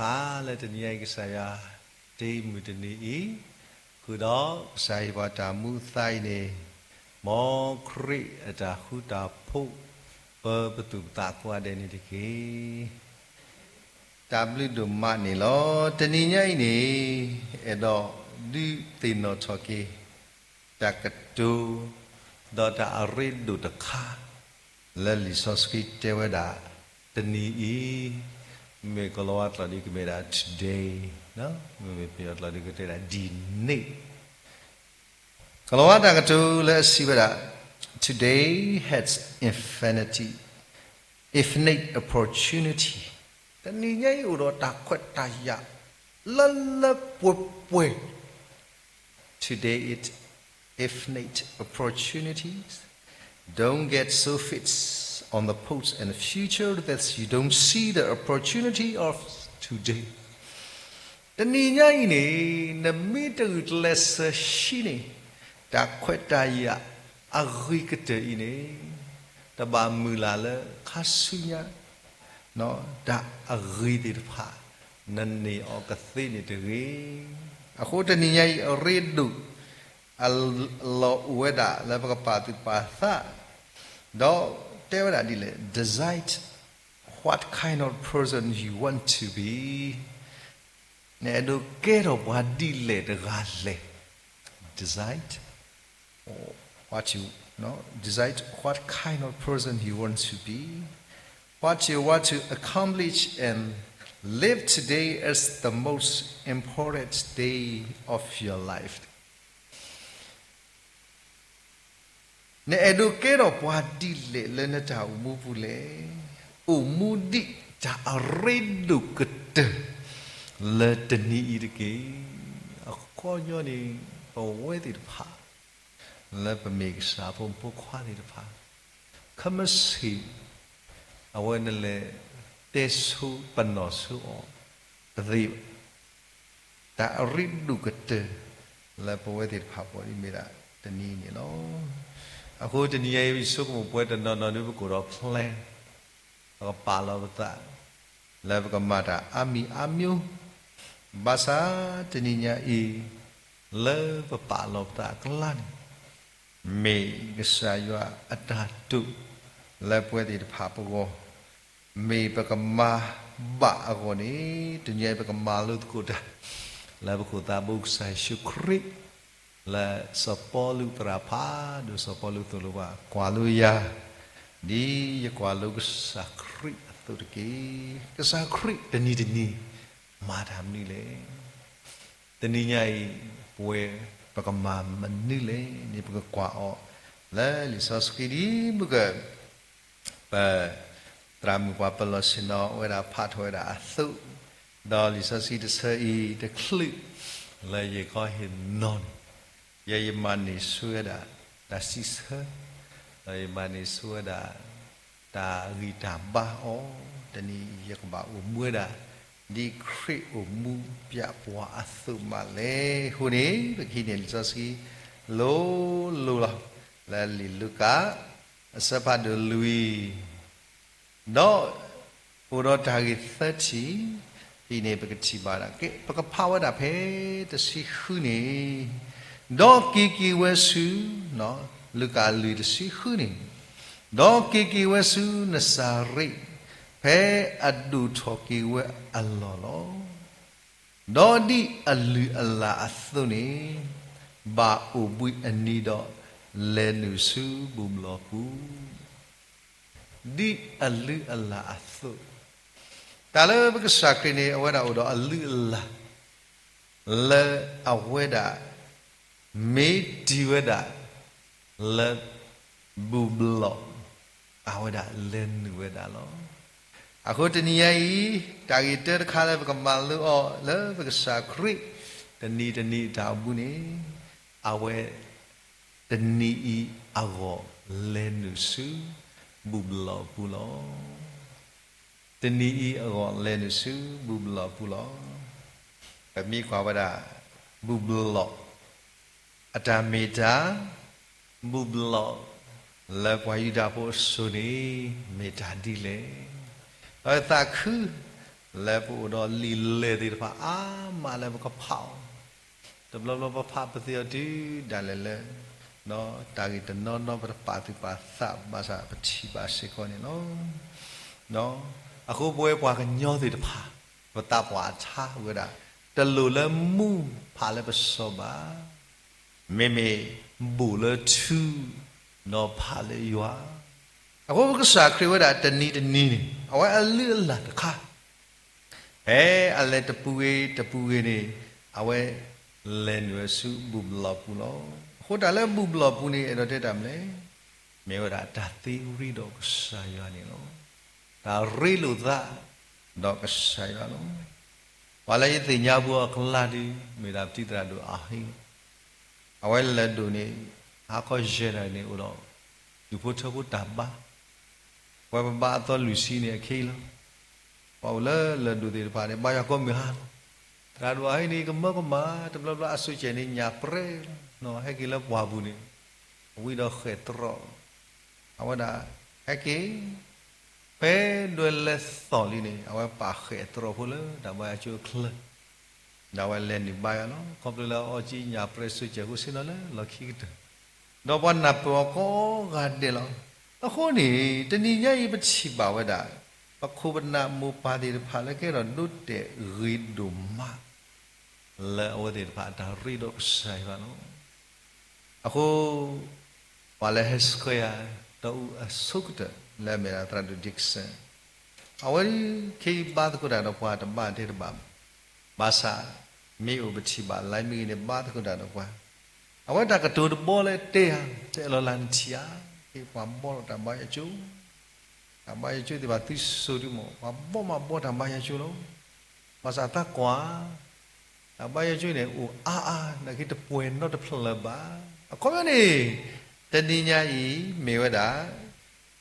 ပှၤလၢတနံၤညါအံၤ ကစၢ်ယွၤတ့မုၢ်တနံၤအံၤ, ဃုာ်ဒီးကစၢ်ဟ့ၣ်ပှၤတၢ်မူအသါအံၤန့ၣ်, မ်ခရံာ်အတၢ်ဃူတၢ်ဖိး ပၢပသူၣ်ပသးကိးဂၤဒဲးန့ၣ်တက့ၢ်. တၢ်ဘျုးဒိၣ်မးန့ၣ်လီၤ. တနံၤညါအံၤန့ၣ်, အဲၣ်ဒိးဒုးသ့ၣ်နီၣ်ထီၣ်က့ၤ တၢ်ကတိၤ ဒီးတၢ်အရ့ဒိၣ်တခါ လၢလံာ်စီဆှံတဲဝဲဒၣ် တနံၤအံၤ, မ့ၢ်ကိၤလၤဝါကျိာ်ဒ်ကမ့ၢ်ဒၣ် today, မ့မ့ၢ်ပယီၤကျိာ်ဒ်ကတဲဒၣ် ဒီနေ့. ကိၤလၤဝါတၢ်ကတိၤလၢအစံးဝဲဒၣ်, today has infinity, infinite opportunity. တနံၤညါအံၤအိၣ်ဒီးတၢ်ခွဲးတၢ်ယာ် လၢလၢပှဲၤပှဲၤ Today it infinite opportunities. Don't get so fixed on the past and the future that you don't see the opportunity of today. တနံၤညါအံၤန့ၣ်, နမ့ၢ်တဂုာ်ကျဲးစၢးဆှံန့ၣ်, တၢ်ခွဲးတၢ်ယာ်အဂ့ၤကတၢၢ်အံၤန့ၣ်, တဘၣ်မုၢ်လၢ်လၢခါဆူညါ တၢ်အဂ့ၤသ့ၣ်တဖၣ် နန့ၢ်အီၤကသ့န့ၣ်တဂ့ၤ. အဃိတနံၤညါအံၤ အရ့ဒိၣ် အလီၢ်အိၣ်ဝဲဒၣ်လၢပကပာ်သူၣ်ပာ်သး, ဒီးတဲဝဲဒၣ်ဒ်လဲၣ်, decide what kind of person you want to be. နအဲၣ်ဒိးကဲထီၣ်ပှၤဒ်လဲၣ်တဂၤလဲၣ်. Decide what you, decide what kind of person you want to be, what you want to accomplish, and live today as the most important day of your life. နအဲၣ်ဒိးကဲထီၣ်ပှၤဒ်လဲၣ်လၢနတၢ်အိၣ်မူပူၤလဲၣ်. အိၣ်မူဒ်တၢ်အရ့ဒိၣ်ကတၢၢ်လၢတနံၤအံၤတက့ၢ်. အခီပညီန့ၣ်, ပဝဲသ့ၣ်တဖၣ် လၢပမ့ၢ်ကစၢ်ဖိမုၣ်ဖိခွါသ့ၣ်တဖၣ်, ခဲမုၢ်ဆ့ၣ် အဝဲနလဲၤတဲဆိပနီၣ်ဆိအီၤတသ့ဘၣ်. တၢ်အရ့ဒိၣ်ကတၢၢ်လၢပဝဲသ့ၣ်တဖၣ်ပှၤဒ်မ့ၢ်ဒၣ်တနံၤန့ၣ်လီၤ. အဃိတနံၤညါအံၤ ယဆိကမိၣ်ပဝဲတနီၤနီၤဒ်ပကအိၣ်ဒီး plan, ပကပာ်လီၤပသး လၢပကမၤတၢ်အါမံၤအါမျိုး, ဘၣ်ဆၣ်တနံၤညါအံၤ လၢပပာ်လီၤပသးအကျါန့ၣ်, မ့ၢ်ကစၢ်ယွၤအတၢ်တိာ်လၢပဝဲသ့ၣ်တဖၣ်ပဂီၢ်, မ့ၢ်ပကမၤဘၣ်အဂီၢ်န့ၣ်, တနံၤညါအံၤပကမၤလိသကိးတၢ် လၢပခိၣ်သးဘိကစၢ်ယ့ၣ်ၡူးခရံာ် လၢစီၤပီလူးသရၣ်ဖးဒိၣ် စီၤပီလူးသိၣ်လိပှၤ ကွၢ်လိယၤ ဒ်ယကွၢ်လိကစၢ်ခရံာ်အသိးတက့ၢ်. ကစၢ်ခရံာ်တနံၤတနံၤ မၤတၢ်မနုၤလဲၣ်. တနံၤညါအံၤ ပဝဲပကမၤမနုၤလဲၣ်န့ၣ် ပကကွၢ်အီၤ လၢလံာ်စီဆှံဒ်မုၢ်က ပသရၣ်မုၣ်ပှၤပလီၢ်ဆ့ၣ်နီၤဝဲဒၣ်ဖးထီၣ်ဝဲဒၣ်အသိး, ဒီးလံာ်စီဆှံတဆၢအံၤတချုး လၢယကဟ့ၣ်နီၤန့ၣ်, ယဲယမၤန့ၢ်ဆူဝဲဒၣ်တၢ်စံးဆၢ, ဒီးယမၤန့ၢ်ဆူဝဲဒၣ် တၢ်ဂံၢ်တၢ်ဘါအီၤ, တနံၤအံၤယကဘၣ်အိၣ်မူဝဲဒၣ် ဒ်ခရံာ်အိၣ်မူပျဲပှၤအသိးမးလဲၣ်. အဃိန့ၣ် ပကဟံးန့ၢ်လံာ်စီဆှံ လိၤလိၤလီၤ. လၢလံာ်လူၤကၣ် အဆၢဖးဒိၣ်လွံၢ် ဒီးအိၣ်ဒီးတၢ်ဂ့ၢ်သၢထံၣ်, အံၤန့ၣ် ပကထံၣ်ဘၣ်ဒၣ်က့ ပကဖးဝဲဒၣ်ဖဲတဆံဃုန့ၣ်, ဒီးက့ၤက့ၤဝဲဆူ, လူၤကၣ်လွံၢ်တဆံဃုန့ၣ်, ဒီးက့ၤက့ၤဝဲဆူနစၤရ့း, ဖဲအဒိၣ်ထီၣ်က့ၤဝဲအလီၢ်လီၤ. ဒီးဒ်အလုၢ်အလၢ်အသိးန့ၣ်, ဘၣ်အိၣ်ဘှံးအနံၤဒီးလဲၤနုာ်ဆူဘူၣ်ဘျီၣ်ပူၤ ဒ်အလုၢ်အလၢ်အသိး, တၢ်လၢပကစၢ်ခရံာ်န့ၣ် အဝဲဒၣ်အိၣ်ဒီးအလုၢ်အလၢ် လၢအဝဲဒၣ် မ့ၢ်တုၤဝဲဒၣ် လၢ ဘူၣ်ဘျီၣ် အဝဲဒၣ်လဲၤနုာ်ဝဲဒၣ်လီၤ. အဃိတနံၤညါအံၤ တၢ်ဂ့ၢ်တၢတခါလၢပကမၤလိအီၤလၢပကစၢ်ခရံာ် တနံၤတနံၤအတၢ်အိၣ်မူန့ၣ်, အဝဲ တနံၤအံၤအဂီၢ်လဲၤနုာ်ဆူ ဘူၣ်ဘျီၣ်အပူၤလီၤ. တနံၤအံၤအဂီၢ်လဲၤနုာ်ဆူ ဘူၣ်ဘျီၣ်အပူၤလီၤ. ပမ့ၢ်ကွၢ်ဝဲဒၣ် ဘူၣ်ဘျီၣ် အတၢ်မ့ၢ်တၢ်, ဘူၣ်ဘျီၣ် လၢပှၤယူဒၤဖိအစိၤန့ၣ် မ့ၢ်တၢ်ဒ်လဲၣ်. ဒီးသးခု လၢပအိၣ်ဒီးလံာ်လဲၢ်သ့ၣ်တဖၣ်အါမးလၢပကဖးအီၤ, တဘျီဘျီပဖးပသ့အီၤတုၤဒၣ်လဲာ်လၢ တၢ်ဂ့ၢ်တနီၤနီၤပတပာ်သူၣ်ပာ်သးဘၣ်ဆၣ်ပထံၣ်ဘၣ်စ့ၢ်ကီးန့ၣ်လီၤ. အဃိပဝဲပှၤကညီသ့ၣ်တဖၣ် ပသးပှၢ်အထါဝဲဒၣ် တလိၣ်လၢမူဖးလၢပစီၤဘၣ်, မ့မ့ၢ်ဘူးလၢထူ, ဒီးဖးလၢယွၤ. အဃိကစၢ်ခရံာ်ဝဲဒၣ်တနံၤတနံၤန့ၣ် အဝဲအလုၢ်အလၢ်တခါ ဖဲအလဲၤတပူၤဂ့ၤတပူၤဂ့ၤန့ၣ် အဝဲလဲၤနုာ်ဝဲဆူဘူၣ်ဘျီၣ်ပူၤလီၤ. အဃိတၢ်လၢဘူၣ်ဘျီၣ်ပူၤန့ၣ် အဲၣ်ဒိးတဲတၢ်မနုၤလဲၣ်, မ့ၢ်ဝဲဒၣ်တၢ်သ့ရ့ဒီးကစၢ်ယွၤန့ၣ်လီၤ. တၢ်ရ့လိာ်သးဒီးကစၢ်ယွၤလီၤ. ပှၤလၢယသ့ၣ်ညါပူၤအကျါဒုး မ့ၢ်ဒၣ်ပတံၤသရၣ်ဒိၣ်အဟ့ၣ်, အဝဲလဲၤဒိၣ်န့ၣ် ဟါခီယဲၢ်နၣ်ရံၣ်န့ၣ်အိၣ်ဒီး ဒူၣ်ဖိထၢဖိတၢ်ဘါ ပှၤပဘါအသီလွံၢ်ဆံန့ၣ်အခ့လီၤ. ပှၤအိၣ်လၢလၢၢ်ဒိၣ်သ့ၣ်တဖၣ်န့ၣ် ဘါယွၤကိးမုၢ်ဟါလီၤ. သရၣ်ဒိၣ်အဟ့ၣ်န့ၣ် ကမၢကမၣ် တဘျီဘျီအဆိကဲးန့ၣ်ညၣ်ပြဲလီၤ, ဟဲက့ၤလၢပှၢ်ပူၤန့ၣ် ဝံဒီးဃဲၣ်တြီ, အဝဲဒၣ်ဟဲက့ၤ ဖဲဒွဲလဲၤသီၣ်လံန့ၣ် အဝဲပာ်ဃဲၣ်တြီဖိလၢတၢ်ဘါယွၤကၠိအချၢ ဒီးအဝဲလဲၤနုာ်ဘါယွၤလီၤ. ခီဖျိလၢအအီကံညၣ်ပြဲဆိကဲးဖိဆ့ၣ်နီၤလၢလီၢ်ခံကတၢၢ်, ဒီးပှၤနၢ်ပၢၢ်အီၤကိးဂၤဒဲးလီၤ. အဃိန့ၣ် တနံၤညါအံၤပထံၣ်ဘၣ်ဝဲဒၣ် ပခိၣ်ပနၢ်မိၢ်ပၢ်သ့ၣ်တဖၣ်လၢကဲထီၣ်ဒိတဲာ်ဂ့ၤဒိၣ်မး လၢအဝဲသ့ၣ်တဖၣ်အတၢ်ရ့ဒီးကစၢ်ယွၤလီၤ. အဃိ ပှၤလၢဟဲဆှၢယၤ ဒီးအုၣ်အဆိကတၢၢ်လၢအမ့ၢ်ဒၣ်သရၣ်ဒိၣ် Dixon အဝဲဒၣ်ခဲအံၤဘါသကိးတၢ်ဒီးပှၤတဘၣ်တဲတဘၣ်ဘၣ်, ဘၣ်ဆၣ် မ့ၢ်အိၣ်ပထံၣ်ဘၣ်လၢမ့ၢ်ဂ့ၤန့ၣ် ဘါသကိးတၢ်ဒီးပှၤ, အဝဲတၢ်ကတိၤတဘီလၢတဲဧါ, တအဲၣ်လီၤလၢနထံၣ်ဧါ, ဟ့ၣ်ပှၤဘီလီၤတၢ်ဘါယွၤကၠိ တၢ်ဘါယွၤကၠိသ့ၣ်တဖၣ်သုစိၤဒုမး ပှၤဘီမးဘီတၢ်ဘါယွၤကၠိလီၤ. ဘၣ်ဆၣ်သးကွၢ် တၢ်ဘါယွၤကၠိန့ၣ် အိၣ်အါအါ နာ်က့တပှဲၤနီတဖျၢၣ်လၢၤဘၣ်. အခီပညီန့ၣ် တနံၤညါအံၤ မ့ၢ်ဝဲဒၣ်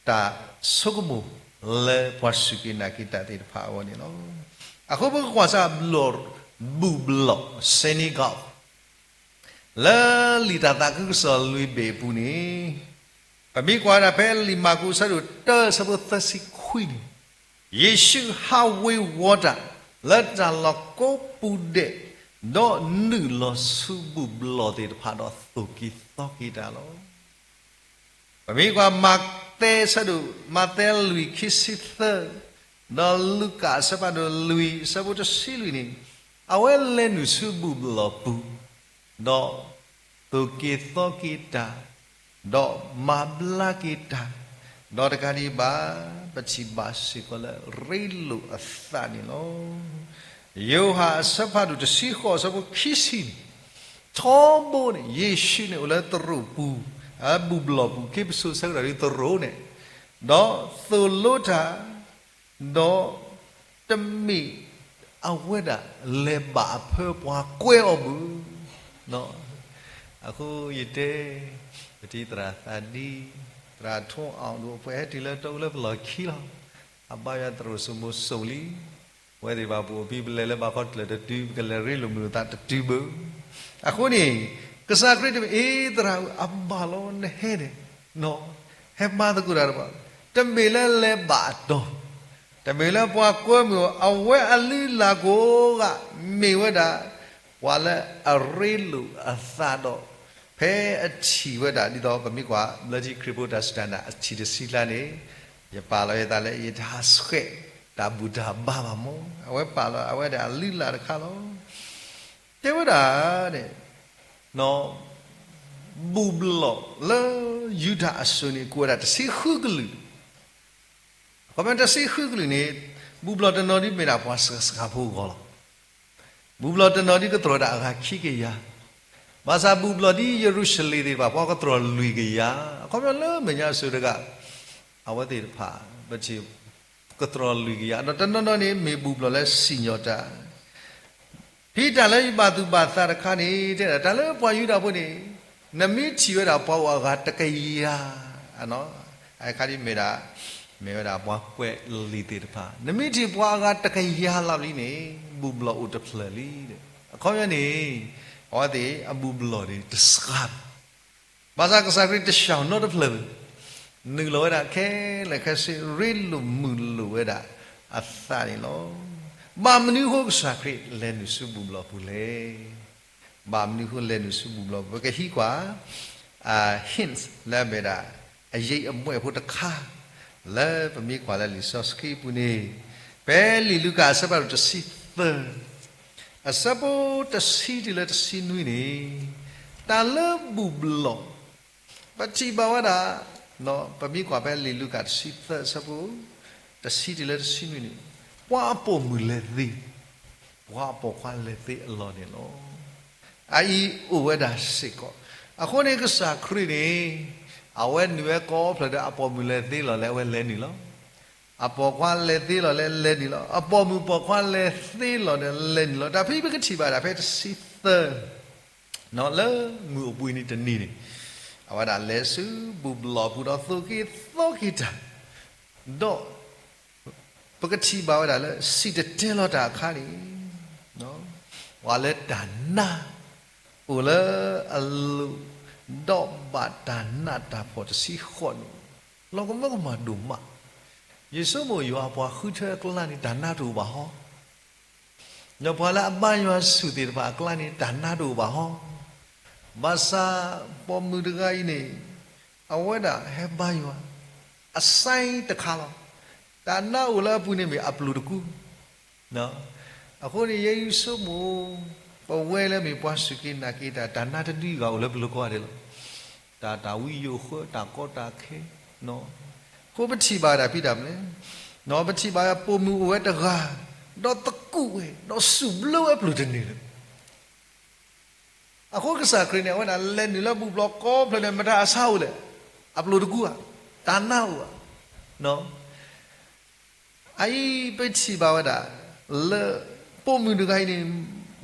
တၢ်ဆိကမိၣ်လၢပှၤစူၢ်က့ၤနာ်က့ၤတၢ်သ့ၣ်တဖၣ်အဂီၢ်န့ၣ်လီၤ. အဃိပကကွၢ်စၢ် ဘူၣ်ဘျီၣ် Senegal လၢလံာ်တၢ်သးခုကစီၣ်လွံၢ်ဘ့ၣ်အပူၤန့ၣ်, ပမ့ၢ်ကွၢ်ဒၣ်ဖဲလံာ်မၢ်ကူးအဆၢဒိၣ်တၢအဆၢဖိသၢဆံခွံန့ၣ်, ယ့ၣ်ၡူးဟးဝ့ၤဝီၤတၢ် လၢတၢ်လီၢ်ကိးပူၤဒဲး, ဒီးနုာ်လီၤဆူဘူၣ်ဘျီၣ်သ့ၣ်တဖၣ်ဒီးသိၣ်က့ၤသီက့ၤတၢ်လီၤ. ပမ့ၢ်ကွၢ်မးသဲအဆၢဒိၣ်, မးသဲလွံၢ်ခံဆံသၢ, ဒီးလူၤကၣ်အဆၢဖးဒိၣ်လွံၢ်အဆၢဖိတဆံလွံၢ်န့ၣ်, အဝဲလဲၤနုာ်ဆူဘူၣ်ဘျီၣ်ပူၤ, ဒီးသိၣ်က့ၤသီက့ၤတၢ်, ဒီးမၤဘျါက့ၤတၢ်, ဒီးတကးဒံးဘၣ် ပထံၣ်ဘၣ်စ့ၢ်ကီးလၢရ့လိာ်အသးန့ၣ်လီၤ. ယိၤဟၣ်အဆၢဖးဒိၣ်တဆံဃိးအဆၢဖိခံဆံန့ၣ်, ထီဘိန့ၣ် ယ့ၣ်ၡူးန့ၣ်အိၣ်လၢသရိာ်ပူၤ, ဘူၣ်ဘျီၣ်ပူၤ ခ့ပစိာ်ဆၢကတီၢ်ဒ်သရိာ်န့ၣ်, ဒီးသိၣ်လိတၢ်, ဒီးတမ့ၢ်အဝဲဒၣ်လဲၤဘၣ်အဖၢပှၤကွဲအီၤဘၣ်. အဃိယတဲ ပတံၤသရၣ်သးဒံ, သရၣ်ထိအီၣ်ဒိၣ် ပှဲၤဟဲတုၤလၢတၢ်အိၣ်လၢပလီၢ်ခံလီၤ. အဘါယွၤသရိာ်စိမိၤစိးလံ, ဝဲသ့ၣ်တဖၣ်ပအိၣ်ဖဲပလဲၤလၢဘၣ်ခီတဖျၢၣ်တတုၤ ပကလဲၤရ့လိာ်မုာ်လိာ်သးတတုၤဘၣ်. အဃိန့ၣ် ကစၢ်ခရံာ်တမ့ၢ် အ့ သရၣ်ဧၢ အဘၣ်လီၤနဟဲန့ၣ်, ဟဲမၤသကိးတၢ်တဘၣ်, တမ့ၢ်လၢလဲၤဘၣ်အတီၤ, တမ့ၢ်လၢပှၤကွဲမုာ်အီၤ, အဝဲအလုၢ်အလၢ်ကိးဂၤ မ့ၢ်ဝဲဒၣ် ပှၤလၢအရ့လိာ်အသးဒီး ဖဲအထံၣ်ဝဲဒၣ်ဒ်သိး ပမ့ၢ်ကွၢ် ဘျၢထံခရံာ်ဖိတၢ်စူၢ်တၢ်နာ်အထံၣ်တဆံလါန့ၣ်, ယပာ်လီၤယသးလၢယတဟးဆှဲး တၢ်ဘူၣ်တၢ်ဘါဘၣ်မး, အဝဲပာ်လီၤအဝဲဒၣ်အလုၢ်အလၢ်တခါလီၤ. တဲဝဲဒၣ်န့ၣ် ဘူၣ်ဘျီၣ်လၢယူဒၤအစိၤန့ၣ် ကိးဝဲဒၣ်တဆံဃုကလုာ်, အခီပညီတဆံဃုကလုာ်န့ၣ် ဘူၣ်ဘျီၣ်တနီၤဒ်မ့ၢ်ဒၣ်ပှၤစှၤစှၤဖိအဂီၢ်လီၤ. ဘူၣ်ဘျီၣ်တနီၤဒ်ကတြီၤဒၣ်အဂၤခံကယၤ, ဘၣ်ဆၣ်ဘူၣ်ဘျီၣ်ဒ်ယရူၤၡလ့ၣ်သ့ၣ်တဖၣ် ပှၤကတြီၤလွံၢ်ကယၤ, အခီပညီလၢမဲာ်ညါအစိၤတဂၤ အဝဲသ့ၣ်တဖၣ် ပထံၣ် ကတြီၤလွံၢ်ကယၤ, ဒီးတနီၤနီၤန့ၣ် မ့ၢ်ဘူၣ်ဘျီၣ်လၢစံၣ်ညီၣ်တၢ် ဖဲတၢ်လၢယဘၣ်သူၣ်ဘၣ်သးတခါန့ၣ် တဲဒၣ်တၢ်လၢပှၤယူဒၤဖိန့ၣ် နမ့ၢ်ထံၣ်ဝဲဒၣ်ပှၤအိၣ်အဂၤတကယၤ, အခါဒ်မ့ၢ်ဒၣ် မ့ၢ်ဝဲဒၣ်ပှၤကွဲးလံာ်သ့ၣ်တဖၣ် နမ့ၢ်ထံၣ်ပှၤအဂၤတကယၤလၢာ်လံန့ၣ် ဘူၣ်ဘျီၣ်အိၣ်တဖျၢၣ်လံ. အခီပညီန့ၣ် အဝဲသ့ၣ်အဘူၣ်ဘျီၣ်န့ၣ်တစှၤ ဘၣ်ဆၣ်ကစၢ်ခရံာ်တစှၤနီတဖျၢၣ်ဘၣ်, နုာ်လီၤဝဲဒၣ်ခဲလၢာ်ခဲဆ့ ရ့လိာ်မုာ်လိာ်ဝဲဒၣ်အသးန့ၣ်လီၤ. ဘၣ်မနုၤအဃိကစၢ်ခရံာ်လဲၤနုာ်ဆူဘူၣ်ဘျီၣ်ပူၤလဲၣ်. ဘၣ်မနုၤအဃိလဲၤနုာ်ဆူဘူၣ်ဘျီၣ်ပူၤ, ပကဟံးကွၢ် hints လၢအမ့ၢ်ဒၣ် အယံာ်အမွဲၣ်ဖိတခါ လၢပမ့ၢ်ကွၢ်လၢလံာ်စီဆှံပူၤန့ၣ်, ဖဲလံာ်လူၤကၣ်အဆၢဖးဒိၣ်တဆံသၢ အဆၢဖိတဆံတုၤလၢတဆံနွံန့ၣ်, တၢ်လၢဘူၣ်ဘျီၣ် ပထံၣ်ဘၣ်ဝဲဒၣ်, ပမ့ၢ်ကွၢ်ဖဲလံာ်လူၤကၣ်တဆံသၢအဆၢဖိ တဆံတုၤလၢတဆံနွံန့ၣ်, ပှၤအပိာ်မုၣ်လဲၤသ့, ပှၤအပိာ်ခွါလဲၤသ့အလီၢ်န့ၣ်လီၤ. အအံၤအိၣ်ဝဲဒၣ်စ့ၢ်ကီး, အဃိန့ၣ်ကစၢ်ခရံာ်န့ၣ်, အဝဲနုာ်ဝဲကိးဖျၢၣ်ဒီးအပိာ်မုၣ်လဲၤသ့လီၤလၢအဝဲလဲၤနုာ်လီၤ. အပိာ်ခွါလဲၤသ့လီၤလၢလဲၤနုာ်လီၤ, အပိာ်မုၣ်ပိာ်ခွါလဲၤသ့လီၤဒီးလဲၤနုာ်လီၤ. တၢ်ဖဲပကထံၣ်ဘၣ်ဒၣ်ဖဲတဆံသၢ လၢမုၢ်အိၣ်ဘှံးနံၤတနံၤန့ၣ်, အဝဲဒၣ်လဲၤဆူဘူၣ်ဘျီၣ်ပူၤဒီးသိၣ်က့ၤသီက့ၤတၢ်, ဒီး ပကထံၣ်ဘၣ်ဝဲဒၣ်လၢ စံၣ်တဲၤတဲလီၤတၢ်အခါန့ၣ်, ပှၤလၢတၢ်နါအိၣ်လၢအလိၤ, ဒီးဘၣ်တၢ်နးတၢ်ဖှီၣ်တဆံဃိးန့ၣ်, လီၤကမၢကမၣ်ဒိၣ်မး. ယဆိကမိၣ်ယွၤအပှၤဃုထၢအကျါန့ၣ် တၢ်နါတအိၣ်ဘၣ်ဟီ ဒီးပှၤလၢအဘါယွၤဆူၣ်သ့ၣ်တဖၣ်အကျါန့ၣ် တၢ်နါတအိၣ်ဘၣ်ဟီ, ဘၣ်ဆၣ်ပိာ်မုၣ်တဂၤအံၤန့ၣ်, အဝဲဒၣ်ဟဲဘါယွၤ, အစဲတခါလီၤ. တၢ်နါအိၣ်လၢအပူၤန့ၣ်မ့ၢ်အပျိၢ်တကူ အဃိန့ၣ်ယဲယဆိကမိၣ်, ပဝဲလၢမ့ၢ်ပှၤစူၢ်က့ၤနာ်က့ၤတၢ်, တၢ်နါတဒုအဂၤအိၣ်လၢပလိၤကိးဂၤဒဲးလီၤ. တၢ်တၢ်ဝံယိာ်ဃၢ တၢ်ကီတၢ်ခဲ, အဃိပထံၣ်ဘၣ်တၢ်ဖံးတၢ်မနုၤလဲၣ်, ပထံၣ်ဘၣ်ပိာ်မုၣ်အိၣ်ဝဲတဂၤ, ဒီးသကူးဝဲ, ဒီးစူၣ်ဘျၢဝဲအပျိၢ်တန့ၢ်လၢၤ အဃိကစၢ်ခရံာ်န့ၣ် အဝဲဒၣ်လဲၤနုာ်လၢဘူၣ်ဘျီၣ်ကိးဖျၢၣ်န့ၣ် မတၤအဆါအိၣ်လဲၣ်, အပျိၢ်တကူဧါ, တၢ်နါအိၣ်ဧါ. အအံၤပထံၣ်ဘၣ်ဝဲဒၣ်, လၢပိာ်မုၣ်တဂၤအံၤန့ၣ်,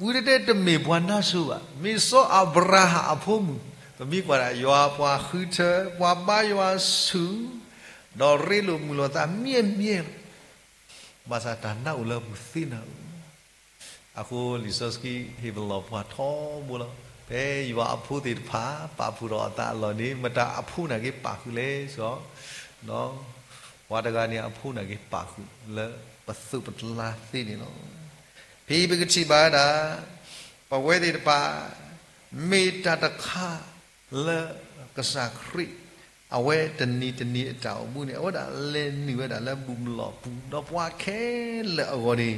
ဝံၤတတဲတမ့ၢ်ပှၤနါစိၤဘၣ်, မ့ၢ်စီၤအၤဘြၤဟၣ်အဖိမုၣ်, ပမ့ၢ်ကွၢ်ဒၣ်ယွၤအပှၤဃုထၢ, ပှၤဘါယွၤဆူၣ်, ဒီးရ့လိာ်မုာ်လိာ်သးမ့ၢ်မ့ၢ်လီၤ. ဘၣ်ဆၣ်တၢ်နါအိၣ်လၢအပူၤသ့နၤဧၢ အဃိလံာ်စီဆှံဟ့ၣ်ပလီၢ်ပှၤထီဘိလီၤ. ဖဲယွၤအဖိသ့ၣ်တဖၣ် ပာ်ဖှိၣ်ထီၣ်အသးအလီၢ်န့ၣ် မတၤအဖိနာ်က့ၤပာ်ဃုာ်လဲၣ် စ့ၢ်ကီး, ပှၤတဂၤန့ၣ်အဖိနာ်က့ၤပာ်ဃုာ်လၢပသိးပတလါသ့န့ၣ်လီၤ. ဖဲပကထံၣ်ဘၣ်ဝဲဒၣ်, ပဝဲသ့ၣ်တဖၣ် မ့ၢ်တၢ်တခါလၢကစၢ်ခရံာ် အဝဲတနံၤတနံၤအတၢ်အိၣ်မူန့ၣ် အဝဲဒၣ်လဲၤနုာ်ဝဲဒၣ်လၢဘူၣ်ဘျီၣ်ပူၤ ဒီးပှၤခဲလၢာ်အဂီၢ်န့ၣ်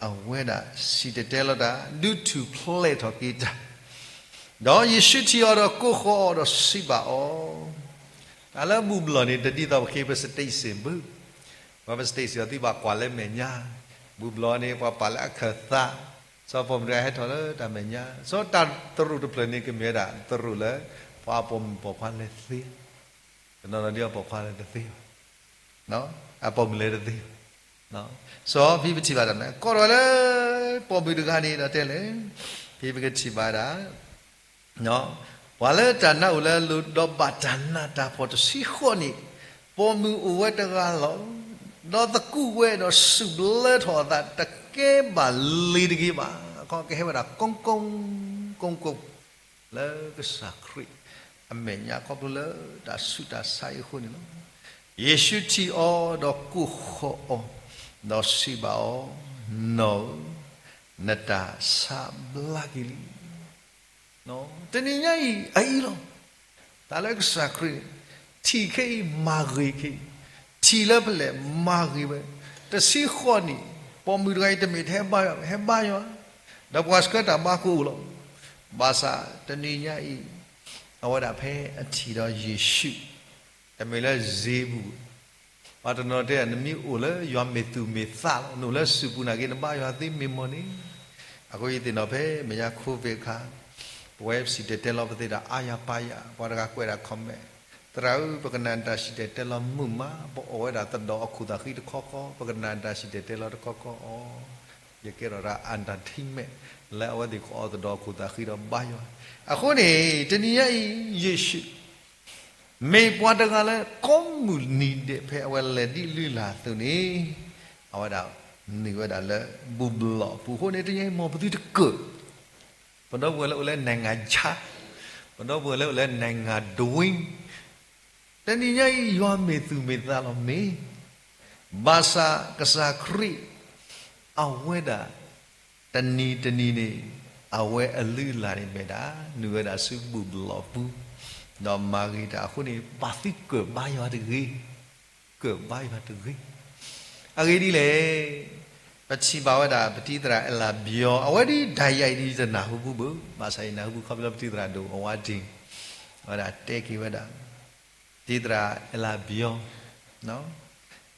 အဝဲဒၣ်စံၣ်တဲၤတဲလီၤတၢ် ဒုးထူၣ်ဖျဲးထီၣ်က့ၤတၢ်, ဒီးယ့ၣ်ၡူးထံၣ်အီၤဒီးကိးဃီၤအီၤဒီးစံးဘၣ်အီၤ, တၢ်လၢဘူၣ်ဘျီၣ်န့ၣ် တဒ်သိးပဃ့ပ stage ဘၣ်, ပ stage အီၤသုဘၣ်ကွၢ်လၢမဲာ်ညါ, ဘူၣ်ဘျီၣ်န့ၣ် ပှၤပာ်လၢအခၢၣ်သး, စီၤပိာ်မုၣ်တဂၤဟဲထီၣ်လၢတၢ်မဲာ်ညါ, စီၤတၢ်သရူးတဖျၢၣ်န့ၣ် ကမ့ၢ်ဝဲဒၣ်သရူးလၢ ပှၤပိာ်မုၣ်ပိာ်ခွါလဲၤသ့, တနီၤနီၤဒ်အပိာ်ခွါလဲၤတသ့ဘၣ်, အပိာ်မုၣ်လဲၤတသ့ဘၣ်. စီၤဖံပထံၣ်ဘၣ်တၢ်မနုၤလဲၣ်, ကိးထီၣ်ဝဲလၢပိာ်မုၣ်တဂၤန့ၣ်ဒီးတဲလဲၣ်, ဖံပကထံၣ်ဘၣ်ဒၣ် ပှၤလၢတၢ်နါအိၣ်လၢအလိၤ ဒီးဘၣ်တၢ်နးတၢ်ဖှီၣ်တဆံဃိးန့ၣ်, ပိာ်မုၣ်အိၣ်ဝဲတဂၤလီၤ. ဒီးသကူးဝဲဒီးစူၣ်ဘျၢထီၣ်အသးတကဲဘၣ်လ့ၤတဂ့ၤဘၣ်, အခီကဟဲဝဲဒၣ်ကိးကိးကိးကိး လၢကစၢ်ခရံာ်အမဲာ်ညါခီဖျိလၢတၢ်ဆူးတၢ်ဆါအံၤအဃိန့ၣ်လီၤ. ယ့ၣ်ၡူးထံၣ်အီၤဒီးကိးဃီၤအီၤ, ဒီးစံးဘၣ်အီၤ, နီၢ်ဧၢ, နတၢ်ဆါဘျါက့ၤလံ. တနံၤညါအံၤအအံၤလီၤ. တၢ်လၢကစၢ်ခရံာ်န့ၣ် ထံၣ်ခဲအံၤမၤဂ့ၤခဲအံၤ, ထံၣ်လၢဖဲလဲၣ်မၤဂ့ၤဝဲ, တဆံဃိးနံၣ်, ပိာ်မုၣ်တဂၤအံၤတမ့ၢ်တဟဲဘါယွၤ, ဟဲဘါယွၤ, ဒီးပှၤဆှၢတၢ်ဘါကိၢ်အိၣ်လီၤ. ဘၣ်ဆၣ်တနံၤညါအံၤ, အဝဲဒၣ်ဖဲအထံၣ်ဒီးယ့ၣ်ၡူး, တမ့ၢ်လၢစ့ပူၤ ပှၤတနီၤတဲ နမ့ၢ်အိၣ်လၢယွၤမ့ၢ်သူၣ်မ့ၢ်သးလီၤ, နအိၣ်လၢစူၣ်ပူၤနာ်က့ နဘါယွၤသ့မ့ၢ်မီၢ်န့ၣ်. အဃိယသ့ၣ်နီၣ်ဖဲမဲာ်ညါ COVID အခါ, ပဝဲပစံၣ်တဲၤတဲလီၤပသ့ၣ်တၢ်အါယၤပါယၤ, ပှၤတဂၤကွဲးဒၣ် comment, သရၣ်ဧၢ, ပကနၣ်တၢ်စံၣ်တဲၤတဲလီၤမုာ်မး, ပအီၣ်ဝဲဒၣ်သဒီၣ်အခိၣ်သးဃံတခီခီ, ပကနၣ်တၢ်စံၣ်တဲၤတဲလီၤတခီခီအီၤ, ယကဲထီၣ်ဒၣ် entertainment လၢအဝဲသ့ၣ်ကအီၣ်သဒီၣ်အခိၣ်သးဃံဒီးဘါယွၤ. အဃိန့ၣ် တနံၤညါအံၤ ယ့ၣ်ၡူး မ့ၢ်ပှၤတဂၤလၢကိးမုၢ်နံၤဒဲး ဖဲအဝဲလဲၤဒ်လုၢ်လၢ်အသိးန့ၣ်, အဝဲဒၣ်နုာ်ဝဲဒၣ်လၢဘူၣ်ဘျီၣ်အပူၤအဃိန့ၣ် တနံၤညါအံၤ မ်ပသုတကၢၢ်, ပဒီပုၢ်ဝဲၢ်လၢအိၣ်လၢ နိုင်ငံခြား, ပဒီပုၢ်ဝဲၢ်လၢအိၣ်လၢ နိုင်ငံတွင်း, တနံၤညါအံၤ ယွၤမ့ၢ်သူၣ်မ့ၢ်သးလီၤမ့ၢ်, ဘၣ်ဆၣ်ကစၢ်ခရံာ် အဝဲဒၣ် တနံၤတနံၤန့ၣ် အဝဲအလုၢ်အလၢ်န့ၣ်မ့ၢ်ဒၣ် နုာ်ဝဲဒၣ်ဆူဘူၣ်ဘျီၣ်ပူၤ ဒီးမၤဂ့ၤတၢ်အဃိန့ၣ် ပာ်သုကၢၣ်ဘါယွၤတဂ့ၤ, ကၢၣ်ဘါယွၤတဂ့ၤ. အဂ့ၢ်ဒ်လဲၣ်, ပထံၣ်ဘၣ်ဝဲဒၣ် ပတံၤသရၣ်အဲလးဘျီ အဝဲဒၣ်ဒၣ်ယၤအံၤဒ်ယတနၢ်ဟူပူၤဘၣ်, ဘၣ်ဆၣ်ယနၢ်ဟူပူၤခီဖျိလၢပတံၤသရၣ်ဒိၣ်အဝါဒ့ၣ် အဝဲဒၣ်တဲက့ၤဝဲဒၣ် တံၤသရၣ်အဲလးဘျီ